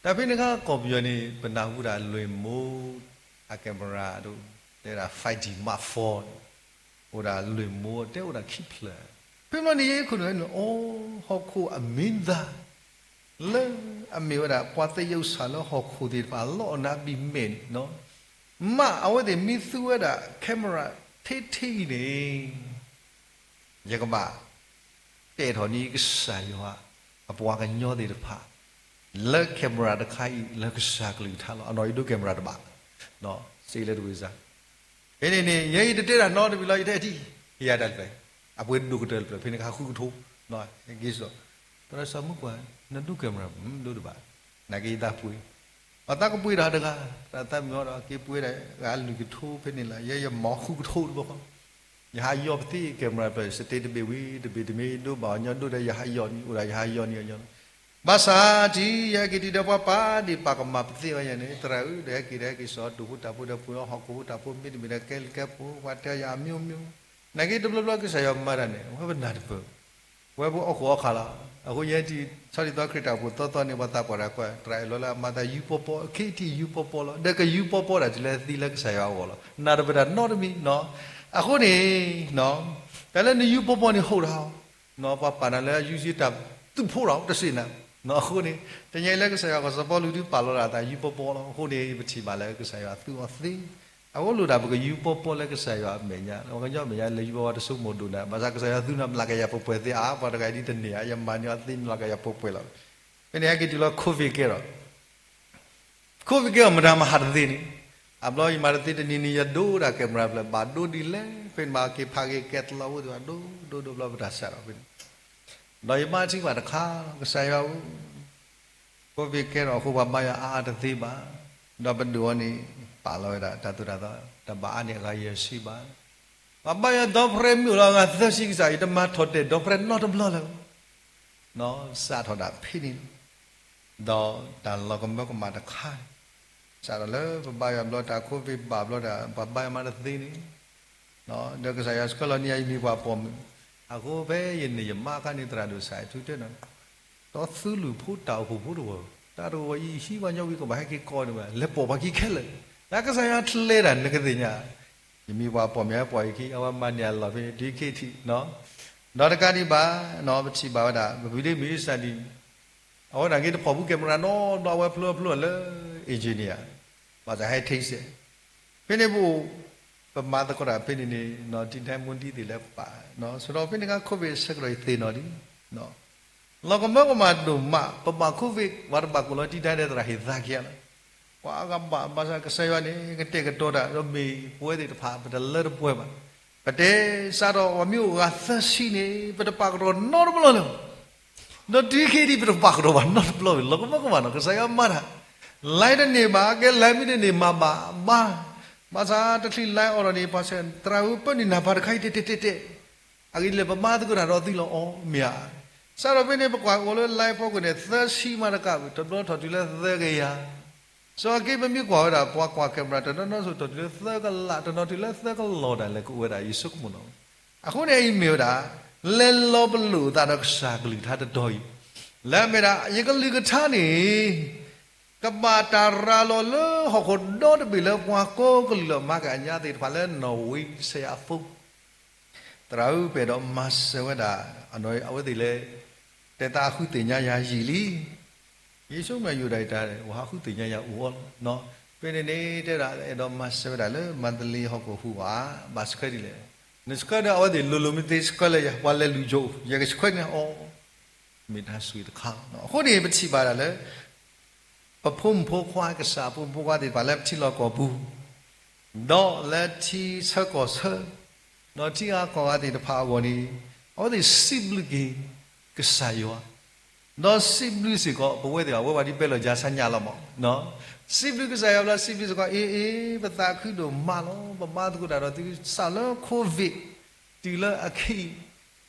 တၢ်ဖဲန့ၣ်အခါကီၢ်ပယီၤန့ၣ် ပနၢ်ဟူဒၣ်လွံၢ်မိၢ်အ camera ဒိၣ်, တဲဒၣ် five D Mark four န့ၣ်, အိၣ်ဒၣ်လွံၢ်မိၢ် တဲအိၣ်ဒၣ်ခံဖျၢၣ်, ဖဲဘျီန့ၣ်ယဲခိၣ်နူာ်ဟဲနုာ်လီၤ အိ ဟီၣ်ခိၣ်အမံၤဒၣ် လၢအမ့ၢ်ဝဲဒၣ် ပှၤသယုၢ်စၢ်လၢဟီၣ်ခိၣ်သ့ၣ်တဖၣ် လီအီၣ်နၤဘံၣ်မဲာ်န့ၣ်, မ့ၢ်အဝဲသ့ၣ်မ့ၢ်သူဝဲဒၣ် camera ထဲထဲအံၤန့ၣ် ယကဘၣ် တဲထီၣ်န့ၢ်ကစၢ်ယွၤ အပှၤကညီသ့ၣ်တဖၣ် လၢ camera တခါအံၤ လၢကစၢ်ကလုၢ်ကထါလီၤ. အနီၢ်အံၤဒိ camera တဘၣ်, စ့လၢတဝံၤစါ, ဖဲန့ၣ်န့ၣ် ယဲအံၤတတဲတၢ်နီတမံၤလီၤ ယတဲထံၣ် ယၤတၢ်တဖျၢၣ်, အပှ့ၤဒိၣ်ကတၢၢ်တဖျၢၣ် ဖဲန့ၣ်ခါဃုကထိ, က့ၤစိာ်, သရၣ်စီၤမုၣ်ကွၢ် နဒိ camera ဒိၣ်တဘၣ်, နာ်က့ယသးပှ့ၤ ပှၤသးကပှ့ၤတၢ်တဂၤ, သရၣ်သးမုၣ်အီၤဒီး က့ၤပှ့ၤဒၣ်ဂၤလွံၢ်ကထိဖဲန့ၣ်လၢ ယဲယမၤဃုကထိတဘျီဃီ, ယဟးယီၢ်ပသ့ camera တဖျၢၣ် စတ့တဘ့ၣ်ဝံၤတဘ့ၣ်တမ့ၢ်ဒိဘၣ်အီၤညီဒိၣ်ဒီး ယဟးယီၢ်န့ၣ် အိၣ်ဒၣ်ယဟးယီၢ်န့ၣ်အညီလီၤ. ဘၣ်ဆၣ်ထံၣ် ယဟဲက့ၤထံၣ်ဒီးပှၤပာ်ဒ့ၣ်ပာ်ကမၣ်ပသ့အီၤယဲန့ၣ် သရၣ်ဧၢ ဒီးဟဲက့ၤဒီးဟဲက့ၤစိာ်တိၢ်ဖိတၢ်ဖိဒီးပှ့ၤအီၤဟီၣ်ခိၣ်ဖိတၢ်ဖိမ့တမ့ၢ်ဒီးကဲလံာ်ကဲပှိၤ ပှၤတဲယၤအမျိုးမျိုး, နာ်က့တဘျီဘျီကစၢ်ယွၤမၤတၢ်န့ၣ် အဝဲပနၢ်တပၢၢ် ပဝဲပအိၣ်ခိးအီၣ်ခးလီၤ. အဃိယဲထံၣ် ဆီဒံၣ်သီခရံာ်တၢ်အိၣ်ဖှိၣ်သီသီန့ၣ် ပှၤသးပှၢ်တၢ်ကွၢ် သရၣ်အဲၣ်လီၤလၢအမၤသးယူပီပီ ခ့ထံၣ်ယူပီပီလီၤ. ဒီးကယူပီပီဒၣ်တုၤလၢသံလၢကစၢ်ယွၤအဂီၢ်လီၤ. နၢ်တပၢၢ်တၢ်နီတမံၤနီၤ. အဃိန့ၣ် တၢ်လၢနယူပီပီန့ၣ်ဟိၣ်ဒၣ် ပှၤပာ်နၤလၢယူစ့တၢ်သူၣ်ဖှိၣ်လီၤတစ့ၢ်နၤ. အဃိန့ၣ် တနံၤအံၤလၢကစၢ်ယွၤကစီၤပီလူးဒုးပာ်လီၤဒၣ်အသးယူပီပီလီၤ. အဃိန့ၣ် ပထံၣ်ဘၣ်လၢကစၢ်ယွၤသူအီၤသ့ အဃိလိၣ်ဒၣ်ပကယူပီပီလၢကစၢ်ယွၤအမဲာ်ညါ ပှၤကညီမဲာ်ညါ လဲၤယူပီပီတစိကမီၤဒိၣ်နၤ ဘၣ်ဆၣ်ကစၢ်ယွၤသူနၤမျးကယၤပှဲၤပှဲၤသ့ဧါ ပှၤတဂၤဒ်တန့ၢ်ဧါ ယမၤန့ၢ်အီၤသ့မျးကယၤပှဲၤပှဲၤလီၤ. ဖဲန့ၣ်ဟဲက့ၤတုၤလီၤ COVID ကဲထီၣ် COVID ကဲထီၣ်မတၤမဟါတသ့န့ၣ်, အဘျီယမၤတသ့တနံၤနံၤ ယဒိဒၣ် camera ဖျၢၣ် ဘၣ်ဒိဒ်လဲၣ် ဖဲန့ၣ်မးက့ၤဖးက့ၤကဲတလီၤဝဲသ့ၣ်ဘၣ် ဒိဒိဒိဘျီပတၢ်စးထီၣ်ဖဲန့ၣ်, ဒီးယမါထံၣ်ဘၣ်တခါ ကစၢ်ယွၤဧၢ COVID ကဲထီၣ်အဃိ ပှၤဘါယွၤအါအါတသ့ဘၣ်, ဒီးပဒိၣ်အီၤန့ၣ် ပာ်လီၤဝဲဒၣ်တၢ်သိၣ်တၢ်သီ တဘၣ်အါန့ၢ်အဂၤယဲၢ်ဆံဘၣ်. ပှၤဘါယွၤဒီဖရဲမ့ၢ်အိၣ်လီၤအဂၤသၢဆံကစၢ် ယတမၤထီၣ်တဲာ်ဒီဖရဲနီတဘျီလၢၤ စးထီၣ်ဒၣ်ဖဲန့ၣ်လီၤ. ဒီးတၢ်လီၤကမၢကမၣ်တခါန့ၣ် စးထီၣ်လၢပဘါယွၤဘျီတၢ် COVID ဘၣ်ဘျီဒီး ပှၤဘါယွၤမးတသ့န့ၣ်, ဒီးကစၢ်ယွၤဆှၢလီၤန့ၢ်ယမံၤပှၤပိာ်မုၣ်, အဃိဖဲယန့ၢ်ယမါအခါန့ၣ် သရၣ်ဒိၣ်စၢ်ထူတဲနီၤ, ဒီးသုလုၢ်ဖိတၢ်အိၣ်ဖှိၣ်ဖိတဝီၤ, တၢ်တဝီၤအံၤဟံးပှၤညီဝံၤကဘၣ်ဟဲက့ၤကိးန့ၣ်ဘၣ် လဲၤပိာ်ပှၤခံခဲလၢာ်, တၢ်ကစၢ်ယွၤကျဲဒၣ်နကသ့ၣ်ညါ, ယမံၤပှၤပိာ်မုၣ်ဟဲပိာ်ယခံ အဝဲမၤန့ၢ်အလီၢ်ဖဲန့ၣ် တုၤခဲထံၣ်, ဒီးတကးဒံးဘၣ်, ပထံၣ်ဘၣ်ဝဲဒၣ် ပပူၤဒ့မုၢ်အ့စၢ်ဒံး အဝဲဒၣ်က့ၤတဖီၣ်ဖု camera နီတဘျီ အဝဲဖျိဖျိလၢ engineer ဘၣ်ဆၣ်ဟဲထ့စဲး, ဖဲန့ၣ်ပအိၣ် ပမၤသကိးတၢ်ဖဲန့ၣ်န့ၣ် တံၤဒဲမူဒံသ့ၣ်လၢပာ်, ဆိဒီးဖဲန့ၣ်အခါ COVID ဆဲးကတီၢ်အံၤသ့ၣ်နီၣ်လံ, လီၤကမၢကမၣ်ဒိၣ်မး ပဘၣ် COVID ပှၤတဘၣ်ကိၣ်လီၤတံၤဒဲဒီးသရၣ်ဟ့ၣ်သါက့ၤလီၤ ပှၤအါဂၤဘၣ် ဘၣ်ဆၣ်ကစၢ်ယွၤန့ၣ် ကတဲာ်ကတီၤတၢ် ဒီးမ့ၢ်ပဝဲသ့ၣ်တဖၣ် ပတလၢတပှဲၤဘၣ်. ပတဲစးထီၣ် ပှၤမ့ၢ်အိၣ်ဂၤသၢဆံန့ၣ် ပတပာ်ကတီၢ်နီတဘျီလၢၤဘၣ်. ဒီးတုၤခဲအံၤဒံး ပတပာ်ကတီၢ်ဘၣ်နီတဘျီဘၣ်. လီၤကမၢကမၣ်နီၤ ကစၢ်ယွၤမၤတၢ် လဲတန့ၢ်ဘၣ် ကဲလဲမ့ၢ်တန့ၢ်မးဘၣ်ဘၣ်. ဘၣ်ဆၣ်တချုးလဲအီၤဒီးန့ၣ် ပှၤဆၢ သရၣ်ဧၢ ပၢနုာ်နၢ်ပၢၢ်တခါအံၤတဲတဲတဲတဲ အဂ့ၢ်ဒ်လဲၣ် ပမၤသကိးတၢ်ဒီးသုလီၤအီၤ မ့ၢ်ဧါ. စးထီၣ်ဖဲန့ၣ် ပကွၢ်ကအိၣ်လၢလဲဖိကီၢ်န့ၣ် သၢဆံမးတကးဘၣ် တဘျီထီၣ်တုၤလၢသၢကယၤ စီၤအက့ ပမ့ၢ်ကွၢ်ဝဲဒၣ် ပှၤကွၢ် camera တနီၤနီၤစိၤ ထီၣ်တုၤလၢသၢကလး တနီၤတုၤလၢသၢကလီၤဒၣ်လဲာ် ကအိၣ်ဝဲဒၣ် ယဆိကမိၣ်နီၤ. အဃိန့ၣ် အံၤမ့ၢ်ဝဲဒၣ် လဲၤလီၤပလိာ်သးဒီးကစၢ်ကလုၢ်ကထါတတီၤအံၤ လၢအမ့ၢ်ဒၣ် ယကလုၢ်ကထါန့ၣ် ကဘၣ်တၢ်ရၤလီၤလၢဟီၣ်ခိၣ်ဒီတဘ့ၣ်လၢပှၤကိးကလုာ်လၢအမၤက့ၤအညါသ့ၣ်တဖၣ်လၢနီၣ်ဝ့ ဆဲးအဖိ သရၣ်ဧၢ ပအဲၣ်ဒိးမၤစၢၤဝဲဒၣ် အဝဲသ့ၣ်လၢ တဲသးဟးဃုသ့ၣ်ညါယၤယံာ်လံ. ယဆိကမိၣ်ယိၣ်ဒၣ်အံၤတၢ် ဟးဃုသ့ၣ်ညါယၤအိၣ်အီၤလီၤ. ဖဲန့ၣ်န့ၣ် တဲဒၣ်အဲၣ်ဒိးမၤစၢၤဝဲဒၣ်လၢ မန္တလေးဟီၣ်ခိၣ်ဟူးဘၣ် ဘၣ်ဆှၢဒ်လဲၣ်. နဆှၢဒီးအဝဲသ့ၣ်လိၤလိၤမ့ၢ်သ့ဆှၢလၢယၤ ပှၤလဲၤလုၢ်ယိာ် ယကဆှၢန့ၢ်အီၤ မ့ၢ်တၢ်ဆိၣ်ဂ့ၤတခါလီၤ. အဃိန့ၣ် ပထံၣ်ဘၣ်ဒၣ်လၢ ပဖိမုၣ်ဖိခွါ ကစၢ်အဖိမုၣ်ဖိခွါသ့ၣ်တဖၣ်လၢပထံလီၢ်ကီၢ်ပူၤ, ဒီးလၢထံဆၢကီၢ်ဆၢ, ဒီးထံဂၤကီၢ်ဂၤသ့ၣ်တဖၣ်အဂီၢ်န့ၣ်, အဝဲသ့ၣ်စံးဘျုးက့ၤကစၢ်ယွၤ, ဒီးစံးဘျုးစ့ၢ်ကီး ပဝဲသ့ၣ်အဝဲဘၣ်ဒ်ပဲလီၤကၢဆါညါလီၤမး, စံးဘျုးကစၢ်ယွၤဘျီ စံးဘျုးစ့ၢ်ကီး အ့ အ့ ပသးခုဒိၣ်မးလီၤ, ပဘါသကိးတၢ်ဒီးသု စးလၢ COVID တုၤလၢအခဲ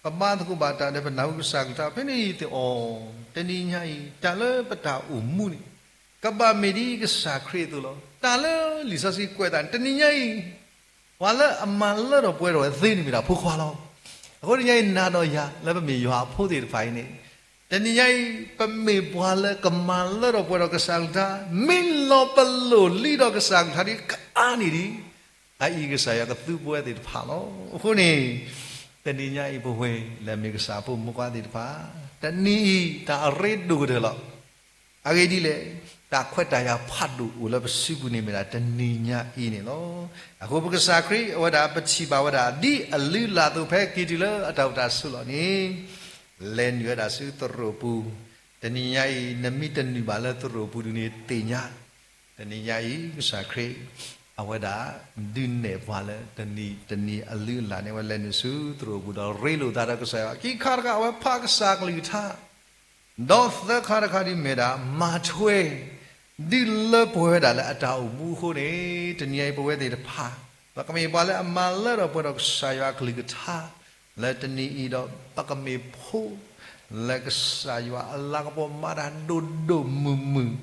အံၤ, ပဘါသကိးဘၣ်တၢ်ဒီးပနၢ်ဟူကစၢ်ကလုၢ်ကထါ ဖဲန့ၣ်အံၤသ့ၣ်အီၤ, တနံၤညါအံၤ တၢ်လၢပတၢ်အိၣ်မူန့ၣ်, ကဘၣ်မ့ၢ်ဒ်ကစၢ်ခရံာ်အသိးလီၤ. တၢ်လၢလံာ်စီဆှံကွဲးသးန့ၣ် တနံၤညါအံၤ ပှၤလၢအမၤလၢထီၣ်ပှဲၤထီၣ်ဝဲသ့န့ၣ်မ့ၢ်ဒၣ်ဖိခွါလီၤ. အဃိတနံၤညါအံၤ နၤဒီးယၤလၢပမ့ၢ်ယွၤအဖိသ့ၣ်တဖၣ်အံၤန့ၣ်, တနံၤညါအံၤ ပမ့ၢ်ပှၤလၢကမၤလၢထီၣ်ပှဲၤထီၣ်ကစၢ်ကလုၢ်ကထါ, မ့ၢ်လီၤပလိာ်လံဒီးကစၢ်ကလုၢ်ကထါဒ်ကအါန့ၣ်ဒံး, အအံၤကစၢ်ယွၤကသူပဝဲသ့ၣ်တဖၣ်လီၤ. အဃိန့ၣ် တနံၤညါအံၤပဝဲလၢမ့ၢ်ကစၢ်ဖိမုၣ်ဖိခွါသ့ၣ်တဖၣ်, တနံၤအံၤတၢ်အရ့ဒိၣ်ကတၢၢ်လီၤ. အဂ့ၢ်ဒ်လဲၣ်, တၢ်ခွဲးတၢ်ယာ်ဖးဒိၣ်အိၣ်လၢပစုပူၤန့ၣ်မ့ၢ်ဒၣ်တနံၤညါအံၤန့ၣ်လီၤ. အဃိပကစၢ်ခရံာ် အဝဲဒၣ်ပထံၣ်ဘၣ်ဝဲဒၣ် ဒ်အလုၢ်အလၢ်အသိး ဖဲက့ၤတုၤလၢအတၢ်အိၣ်တၢ်ဆိးလီၤန့ၣ်, လဲၤနုာ်ဝဲဒၣ်ဆူသရိာ်ပူၤ, တနံၤညါအံၤ နမ့ၢ်တနုာ်ဘၣ်လၢသရိာ်ပူၤဒုန့ၣ်သ့ၣ်ညါ, တနံၤညါအံၤ ကစၢ်ခရံာ် အဝဲဒၣ် ဒုးနဲၣ်ပှၤလၢတနံၤတနံၤအလုၢ်အလၢ်န့ၣ် အဝဲလဲၤနုာ်ဆူသရိာ်ပူၤဒီးရ့လိာ်သးဒီးကစၢ်ယွၤ, ခံခါတခါ အဝဲဖးကစၢ်ကလုၢ်ကထါ, ဒီးသၢခါတခါဒ်မ့ၢ်ဒၣ် မၤထွဲ ဒုးလၢပှဲၤဝဲဒၣ်လၢအတၢ်အိၣ်မူအဃိန့ၣ်, တနံၤညါအံၤပဝဲသ့ၣ်တဖၣ် ပကမ့ၢ်ပှၤလၢအမၤလၢထီၣ်ပှဲၤထီၣ်ကစၢ်ယွၤအကလုၢ်ကထါ လၢတနံၤအံၤဒီး ပကမ့ၢ်ဖိ လၢကစၢ်ယွၤအလၤကပီၤမၤတၢ်ဒိၣ်ဒိၣ်မုၢ်မုၢ်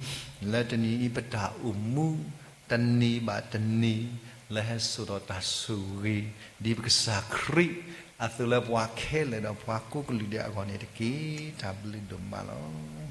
လၢတနံၤအံၤပတၢ်အိၣ်မူ တနံၤဘၣ်တနံၤ လၢဟဲစိာ်ထီၣ်တၢ်ဆိၣ်ဂ့ၤ ဒ်ပကစၢ်ခရံာ်အသိးလၢပှၤခဲလၢာ်ဒီးပှၤကိးကလုာ်ဒဲးအဂီၢ်န့ၣ်တက့ၢ်. တၢ်ဘျုးဒိၣ်မးလီၤ.